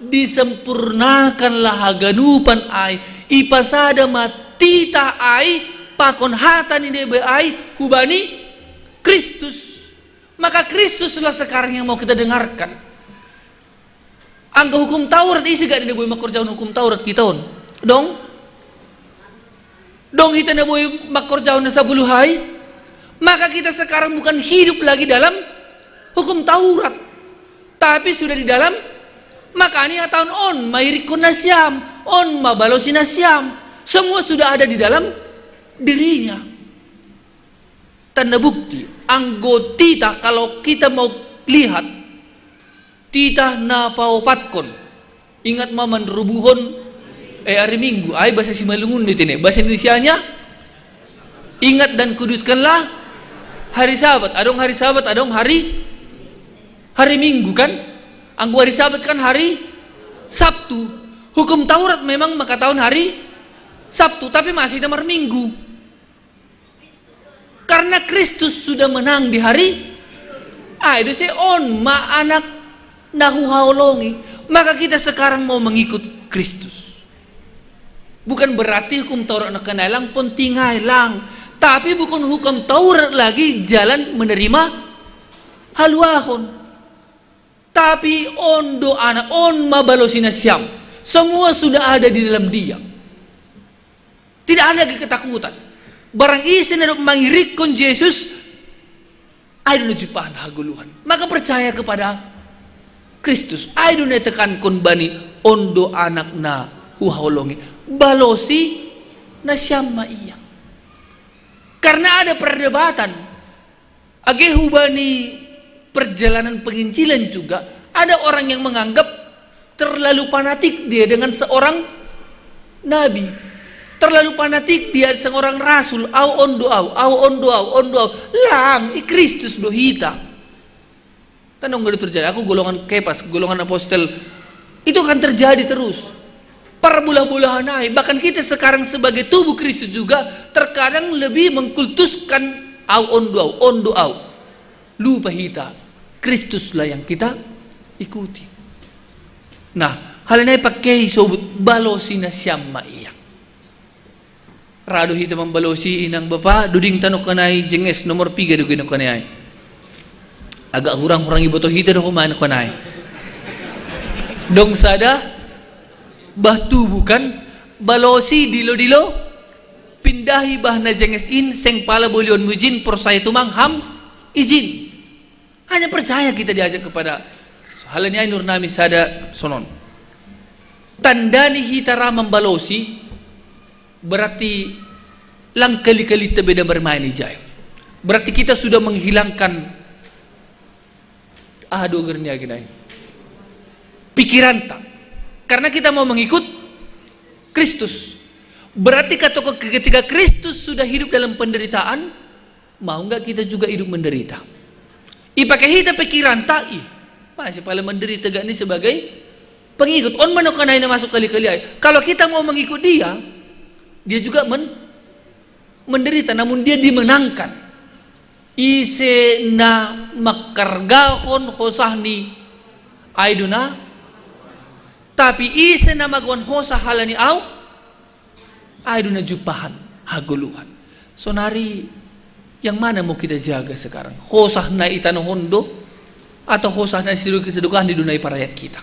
disempurnakanlah haganupan ai, ipasada ma titah ai pakon hata ni Debata ai hubani Kristus. Maka Kristuslah sekarang yang mau kita dengarkan. Anggo hukum Taurat isi gak na boi mangkorjahon hukum Taurat kita on? Dong? Dong hita na boi mangkorjahon na sapuluh ai? Maka kita sekarang bukan hidup lagi dalam hukum Taurat, tapi sudah di dalam Makanya tahun on mairikun nasiam, on mabalosi nasiam. Semua sudah ada di dalam dirinya. Tanda bukti, anggotita kalau kita mau lihat, tita na paopatkon. Ingat maman rubuhon, eh, hari Minggu. Ai bahasa Simalungun di tene. Bahasa Indonesianya, ingat dan kuduskanlah hari Sabat. Adong hari Sabat, adong hari hari Minggu kan? Anggo hari Sabat kan hari Sabtu. Hukum Taurat memang makataon hari Sabtu, tapi masih tamar Minggu. Karena Kristus sudah menang di hari, ah, itu saya on ma anak nahu haolongi. Maka kita sekarang mau mengikut Kristus. Bukan berarti hukum Taurat na kenai lang, penting ai lang. Tapi bukan hukum Taurat lagi jalan menerima haluahon. Tapi on do anak, on mabalosi nasiam. Semua sudah ada di dalam dia. Tidak ada lagi ketakutan. Barang ise na mangirikkon Jesus, ai do na jumpahan hagoluhan. Maka percaya kepada Kristus. Ai do na tekankon bani on do anak na huhaolongi. Balosi nasiam ma ia. Karena ada perdebatan. Age hubani perjalanan penginjilan juga ada orang yang menganggap terlalu fanatik dia dengan seorang nabi. Terlalu fanatik dia seorang rasul. Au on do au, au on do au, on do au. Lang, i Kristus do hita. Kan dong gak terjadi. Aku golongan Kepas, golongan apostel. Itu akan terjadi terus. Perbolah-bolahan ai. Bahkan kita sekarang sebagai tubuh Kristus juga terkadang lebih mengkultuskan au on do au, on do au. Lupa hita, Kristuslah yang kita ikuti. Nah, hal ini pakai sobut balosi nasiam ma ia. Rado hita mambalosi inang bapa, duding tano kanai jenges nomor piga do geno kanai. Agak hurang-hurang iboto hita do humano kanai. Dong sada, bah tubuh kan, balosi dilo-dilo, pindahi bah na jenges in, seng pala bolion mujin, porsaya tumang ham, izin. Hanya percaya kita diajak kepada halani ai nur nami sada sonon. Tandani hita ra mambalosi, berarti lang kali-kali tebeda bermain ijai. Berarti kita sudah menghilangkan, ah, doger ni agenai. Pikiranta. Karena kita mau mengikut Kristus. Berarti kata ketika Kristus sudah hidup dalam penderitaan, mau nggak kita juga hidup menderita? Ipake hita pikiran ta, ih, masih paling menderita gak nih sebagai pengikut. On mano kanai na masuk kali-kali ai. Kalau kita mau mengikut dia, dia juga men menderita, namun dia dimenangkan. Ise na makargahon hosahni, ai do na. Tapi ise na magoan hosah halani au, ai do na jumpahan hagoluhan. Sonari, yang mana mau kita jaga sekarang? Hosah na itanohon do, atau hosah na siduka-siduka ni do na iparayak kita?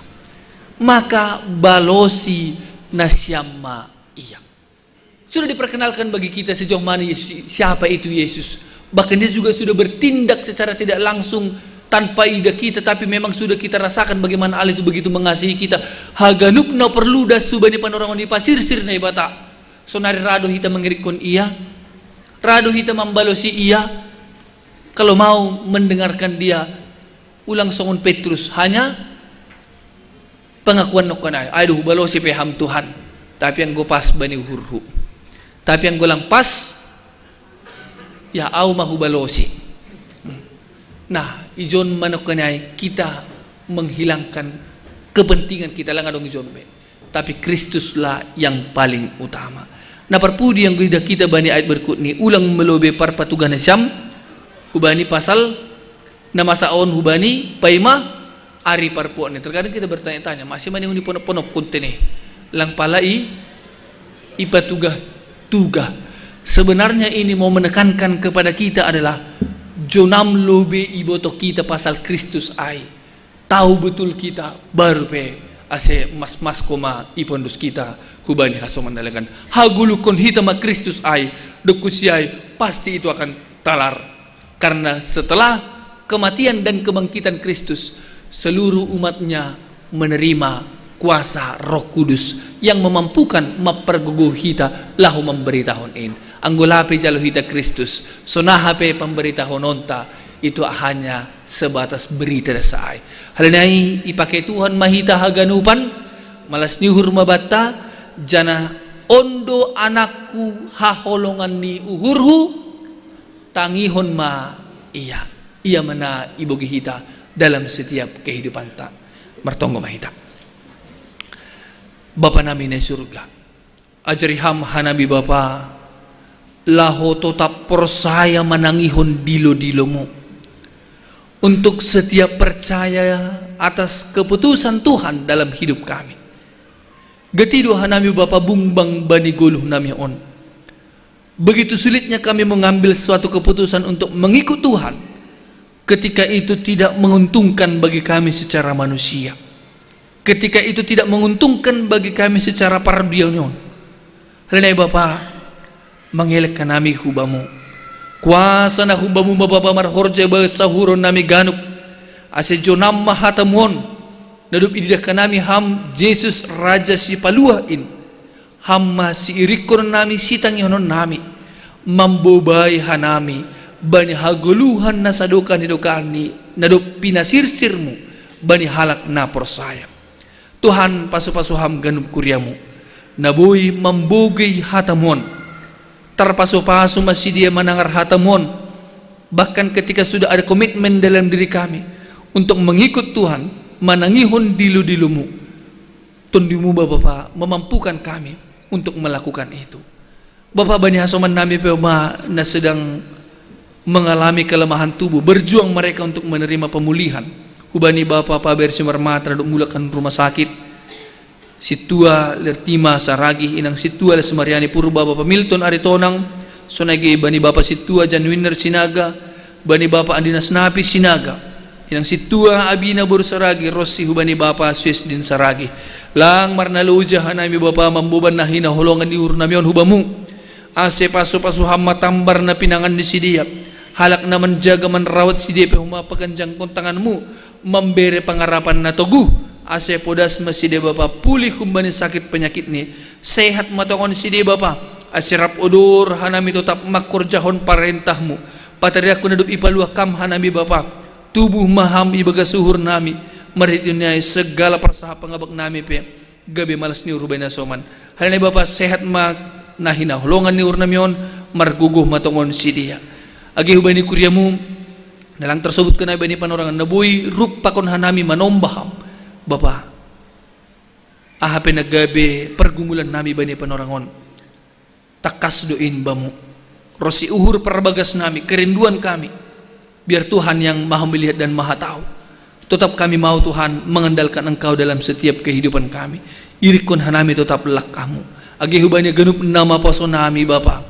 Maka balosi nasiam ma ia. Sudah diperkenalkan bagi kita sejauh mana Yesus, siapa itu Yesus. Bahkan dia juga sudah bertindak secara tidak langsung tanpa ida kita, tapi memang sudah kita rasakan bagaimana Allah itu begitu mengasihi kita. Haganup na perlu da subani panorangon di pasirsir na ibata. Sonari rado hita mengirikkon ia, rado hita mambalosi ia, kalau mau mendengarkan dia, ulang songon Petrus, hanya pengakuan nokkanai, ai do hubalosi pe ham Tuhan, tapi anggo pas bani uhurhu, tapi anggo lang pas, ya au ma hubalosi. Nah, ijon ma nokkanai kita menghilangkan kepentingan kita, lang adong ijon be. Tapi Kristuslah yang paling utama. Na parpudi anggo ida kita bani ayat berikut ni, ulang melobe parpatugahan siam hubani pasal na masa on hubani paima ari parpuak ni. Terkadang kita bertanya-tanya, masih mani uni ponok-ponok kuntene lang palai ipatugah-tugah. Sebenarnya ini mau menekankan kepada kita adalah jonam lobe iboto kita pasal Kristus ai. Tahu betul kita, baru pe ase mas-mas koma ipondos kita hubani hasoman na legan. Hagoluhon hita ma Kristus ai, dokusi ai, pasti itu akan talar. Karena setelah kematian dan kebangkitan Kristus, seluruh umatnya menerima kuasa Roh Kudus yang memampukan mapergugu hita laho mambaritahon in. Anggo lape jalo hita Kristus, songon aha pe pambaritahononta, itu hanya sebatas berita do sae. Hal nai ipake Tuhan ma hita haganupan, malas ni uhur ma banta, janah on do anakku haholongan ni uhurhu, tangihon ma ia. Ia ma na ibogei hita dalam setiap kehidupanta. Martonggo ma hita. Bapa nami na i surga, ajari ham hanami Bapa, laho totap porsaya manangihon dilo-dilomu, untuk setia percaya atas keputusan Tuhan dalam hidup kami. Gati do hanami Bapa bungbang bani goluh nami on. Begitu sulitnya kami mengambil suatu keputusan untuk mengikut Tuhan, ketika itu tidak menguntungkan bagi kami secara manusia, ketika itu tidak menguntungkan bagi kami secara parduniaon. Hal nai Bapa, mangelek hanami hu Bamu. Kuasa na hu Bamu ma Bapa marhorja ibagas sahuron nami ganup, ase jonam ma hatamu on, na dob ididah hanami Ham Jesus Raja Sipaluah in. Ham ma siirikkon nami, sitangihonon nami, mambobai hanami bani hagoluhan na sadokah ni dokahni na dob pinasirsirmu bani halak na porsaya. Tuhan, pasupasu Ham ganup kuriamu na boi mambogei hatamu on. Tarpasupasu ma sidea manangar hatamu on, bahkan ketika sudah ada komitmen dalam diri kami untuk mengikut Tuhan, manangihon dilo-dilomu. Tondimu ma Bapa memampukan kami untuk melakukan itu. Bapa, bani hasoman nami pe ma na sedang mengalami kelemahan tubuh, berjuang mereka untuk menerima pemulihan. Hubani Bapa Paber Simarmata na dob mulak hu rumah sakit, Sintua Lertima Saragih, Inang Sintua Lesmariani Purba, Bapa Milton Aritonang, sonai ge bani Bapa Sintua Jan Winner Sinaga, bani Bapa Andi Nasnapi Sinaga, Inang Sintua Abina boru Saragih, ronsi hubani Bapa Suesdin Saragih. Lang marnaloja hanami Bapa mamboban na hinaholongan ni uhur nami on hu Bamu. Ase pasupasu Ham ma tambar na pinangan ni sidea. Halak na manjaga manrawat sidea pe homa paganjanghon tanganmu, mambere pangarapan na toguh, ase podas ma sidea Bapa pulih humbani sakit penyakitni. Sehat ma tongon sidea Bapa, ase rap odor hanami totap mangkorjahon parentahmu. Patriakku na dob ipaluah Ham hanami Bapa, tubuh ma Ham ibagas uhur nami, marhite ni ai segala parsahap pangabak nami pe gabe malas ni uhur bani na soman. Hal nai Bapa, sehat ma na hinaholongan ni uhur nami on, margogoh ma tongon sidea. Age hubani kuriamu, na lang tarsobut hanami bani panorangan, na boi rup pakon hanami manomba Ham Bapa. Aha pe na gabe pargumulan nami bani panorang on, tangkas do in Bamu. Ronsi uhur parbagas nami, kerinduan kami, biar Tuhan yang Maha Melihat dan Maha Tahu. Totap kami mau Tuhan mengandalkan Engkau dalam setiap kehidupan kami. Irikkon hanami totap langkahmu. Age hubani ganup na maposo nami Bapa,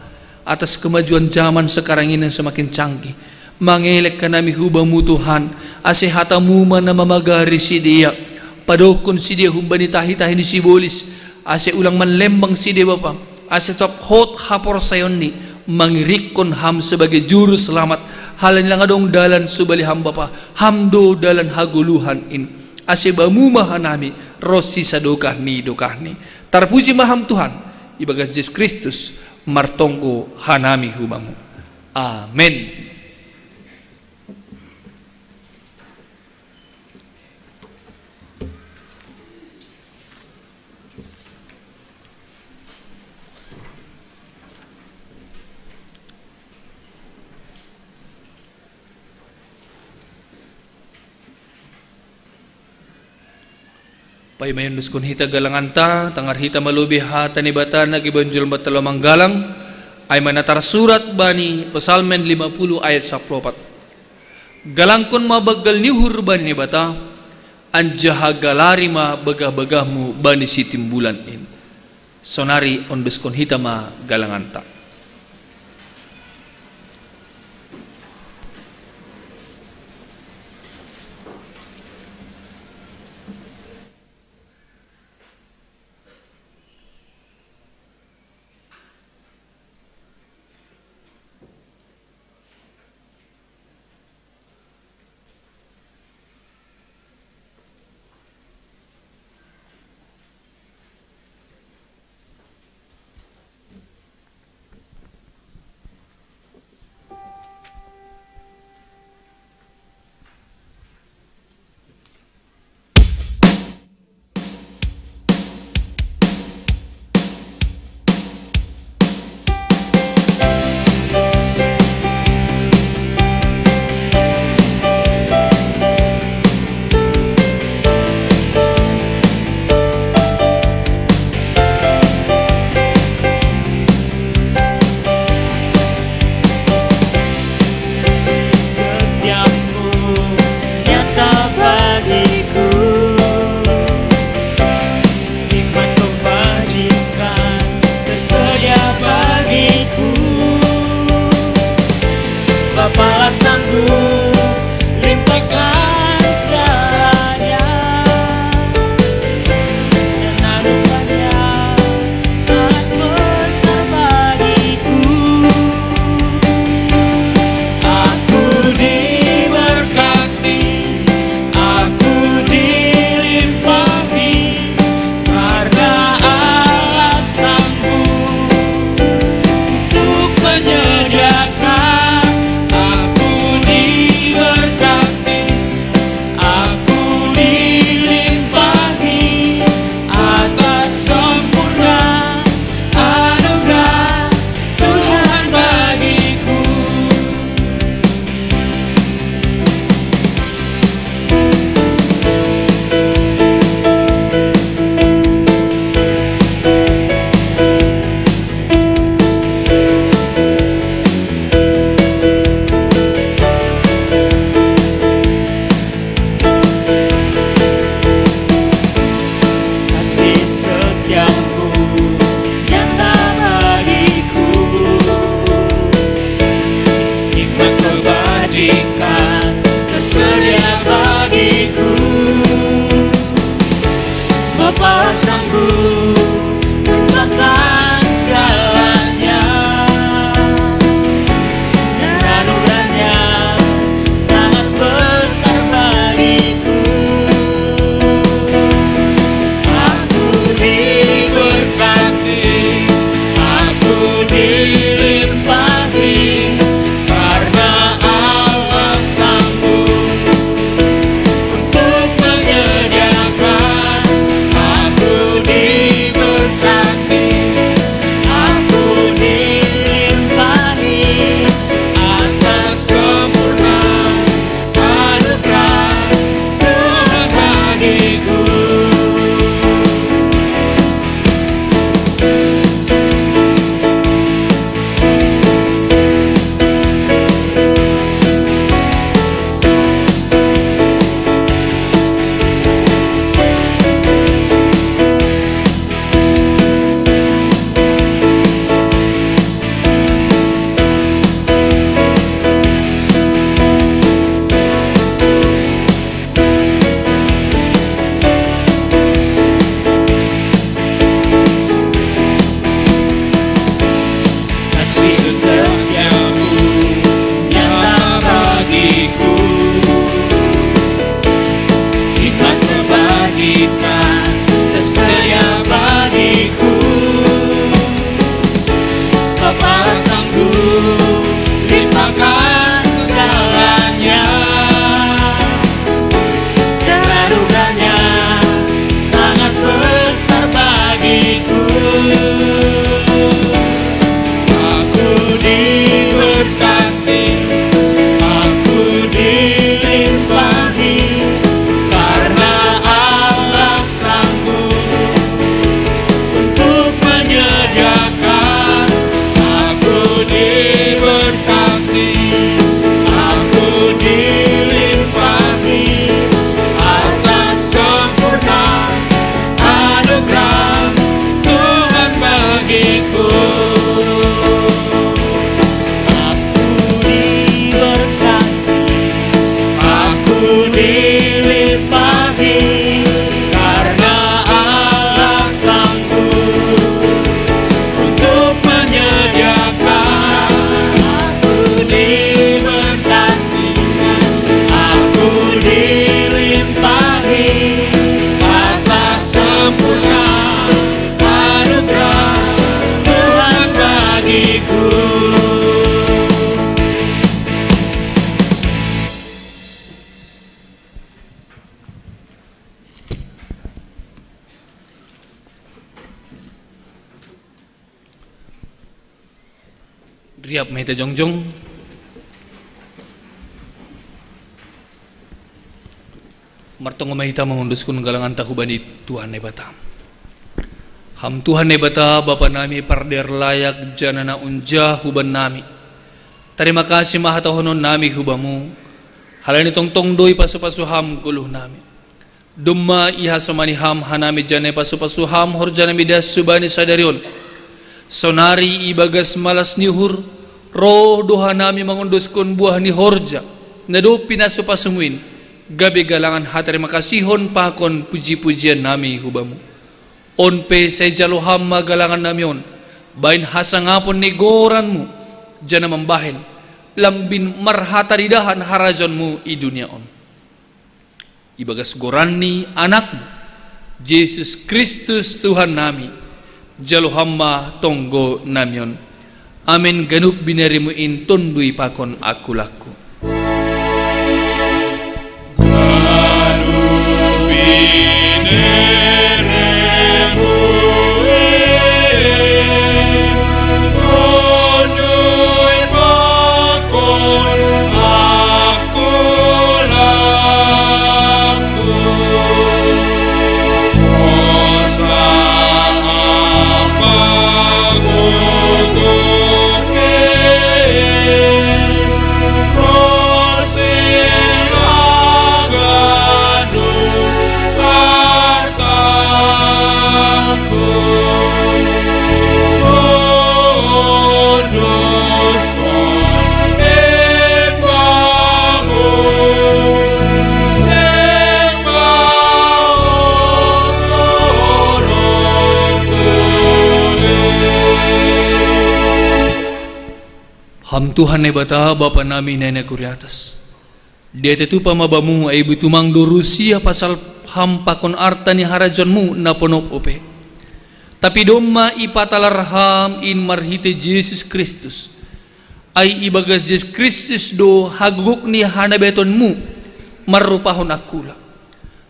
atas kemajuan zaman sekarang ini yang semakin canggih, mangelek hanami hu Bamu Tuhan, ase hatamu ma na mamagari sidea. Padokkon sidea humbani tahi-tahi ni sibolis, ase ulang manlembang sidea Bapa, ase totap hot haporsayaonni, mangirikkon Ham sebagai Juru Selamat, halani lang adong dalan subali Ham Bapa. Ham do dalan hagoluhan in. Ase Bamu ma hanami ronsi sadokah ni dokahni. Tarpuji ma Ham Tuhan, ibagas Jesus Kristus martonggo hanami hu Bamu. Amen. Paima iondoskon hita galanganta, tangar hita ma lobei hata ni Debata na gabe jolma talo manggalang, ai ma na tarsurat bani Psalmen lima puluh ayat sapuluh opat. Galangkon ma banggal ni uhur bani Debata, anjaha galari ma bagah-bagahmu bani Sitimbulan in. Sonari ondoskon hita ma galanganta. Sanggup limpahkan segalanya, dan anugerahnya sangat besar bagiku. Aku diberkati, aku dilimpahi, karena Allah sanggup untuk menyediakan. Aku diberkati, aku dilimpahi, atas sempurna anugerah Tuhan bagiku. Kasih setiamu nyata bagiku, hikmat kebajikan tersedia bagiku. Sebab Allah sanggup melupakan segalanya, dan anugerahnya sangat besar bagiku. Aku diberkati, aku dilimpahi, karena Allah sanggup untuk menyediakan. Aku diberkati, aku dilimpahi, atas sempurna anugerah Tuhan bagiku. Kasih setiamu nyata bagiku, hikmat kebajikan tersedia bagiku. Sebab Allah sanggup limpahkan segalanya, dan anugerahnya sangat besar bagiku. Aku diberkati, aku dilimpahi, karena Allah sanggup untuk menyediakan. Aku diberkati, aku dilimpahi, atas sempurna anugerah Tuhan bagiku. Aku diberkati, aku dilimpahi, karena Allah sanggup untuk menyediakan. Aku diberkati, aku dilimpahi, atas sempurna anugerah Tuhan bagiku. Riap ma hita jongjong. Martonggo ma hita mangunduskon galanganta hubani Tuhan Naibata. Ham Tuhan Naibata, Bapa nami pardear layak, janah na unja huban nami. Tarima kasih ma hatahonon nami hu Bamu, halani tongtong do ipasu-pasu Ham goluh nami. Domma ihasomani Ham hanami, janah ipasu-pasu Ham horja nami das hubani sadari on. Sonari ibagas malas ni uhur, Roh do hanami mangondoskon buah ni horja na dob pinasu-pasumu in, gabe galangan hatarima kasihon pakon puji-pujian nami hu Bamu. On pe sai jalo Ham ma galangan nami on, bahen hasangapon ni goranMu, janah mambahen, lambin marhataridahan harajaonMu i dunia on. Ibagas goran ni AnakMu, Jesus Kristus Tuhan nami, jalo Ham ma tonggo nami on. Amen. Ganup bineriMu in tonduy pakon angkulaku. Ham Tuhan Naibata, Bapa nami na i nagori atas. Diatei tupa ma Bamu, ai ibu tumang do rusia pasal Ham pakon arta ni harajaonMu na ponop ope. Tapi domma ipatalar Ham in marhitei Jesus Kristus. Ai ibagas Jesus Kristus do hagogok ni hanabatonMu marrupahon angkula.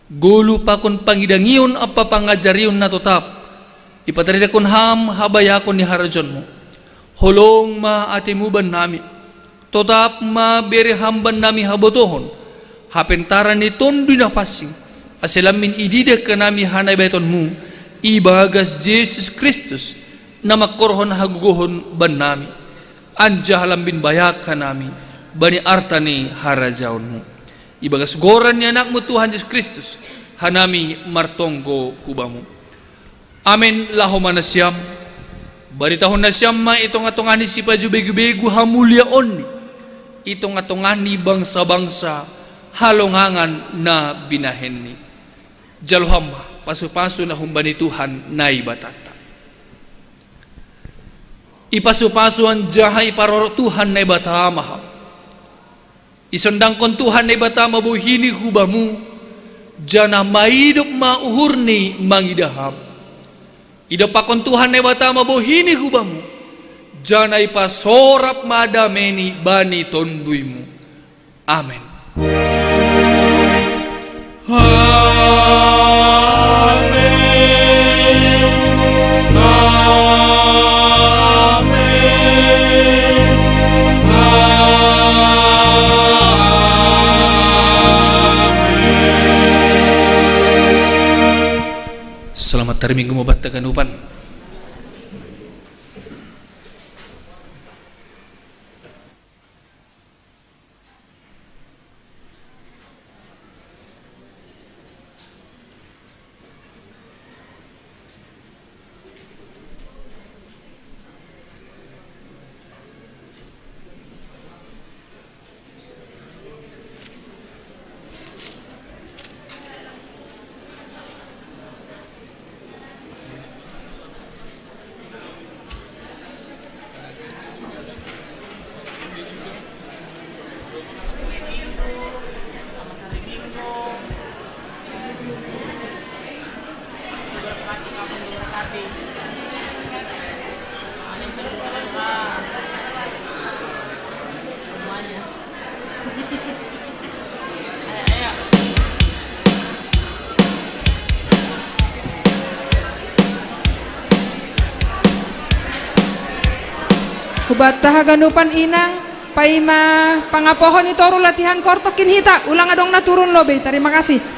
Goluh pakon pangidangion ampa pangajarion na totap, ipataridahkon Ham habayakon ni harajaonMu. Holong ma ateMu bannami. Totap ma bere Ham bannami habotohon, hapentaran ni Tonduy Napansing, ase lambin ididah hanami hanabatonMu, ibagas Jesus Kristus, na mangkorhon hagogohon bannami, anjaha lambin bayak hanami bani arta ni harajaonMu. Ibagas goran ni AnakMu Tuhan Jesus Kristus, hanami martonggo hu Bamu. Amen. Laho ma nasiam, baritahon nasiam ma i tongah-tongah ni sipajou begu-begu hamuliaonNi, i tongah-tongah ni bangsa-bangsa halongangan na binahenNi. Jalo Ham ma pasu-pasu na humbani Tuhan Naibatanta. Ipasu-pasu anjaha iparorot Tuhan Naibata ma Ham. Isondangkon Tuhan Naibata ma bohiNi hu Bamu, janah maidop ma uhurNi mangidah Ham. Idompakkon Tuhan Naibata ma bohiNi hu Bamu, janah ipasorap ma dameNi bani tonduyMu. Amen. Amen. Amen. Amen. Selamat hari Minggu ma banta haganupan. Hubanta haganupan inang, paima pangapohon i toru latihan kortok kin hita, ulang adong na turun lobei. Tarima kasih.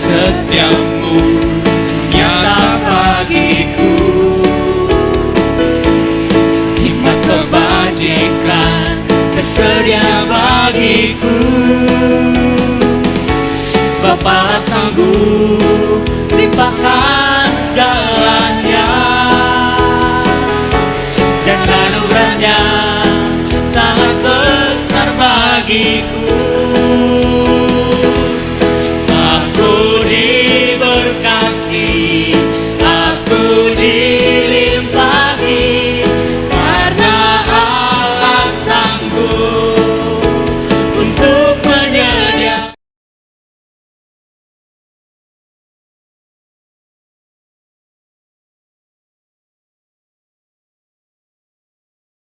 Setiamu nyata bagiku. Hikmat kebajikan tersedia bagiku. Sebab balasanku limpahkan segalanya. Dan anugerahnya sangat besar bagiku.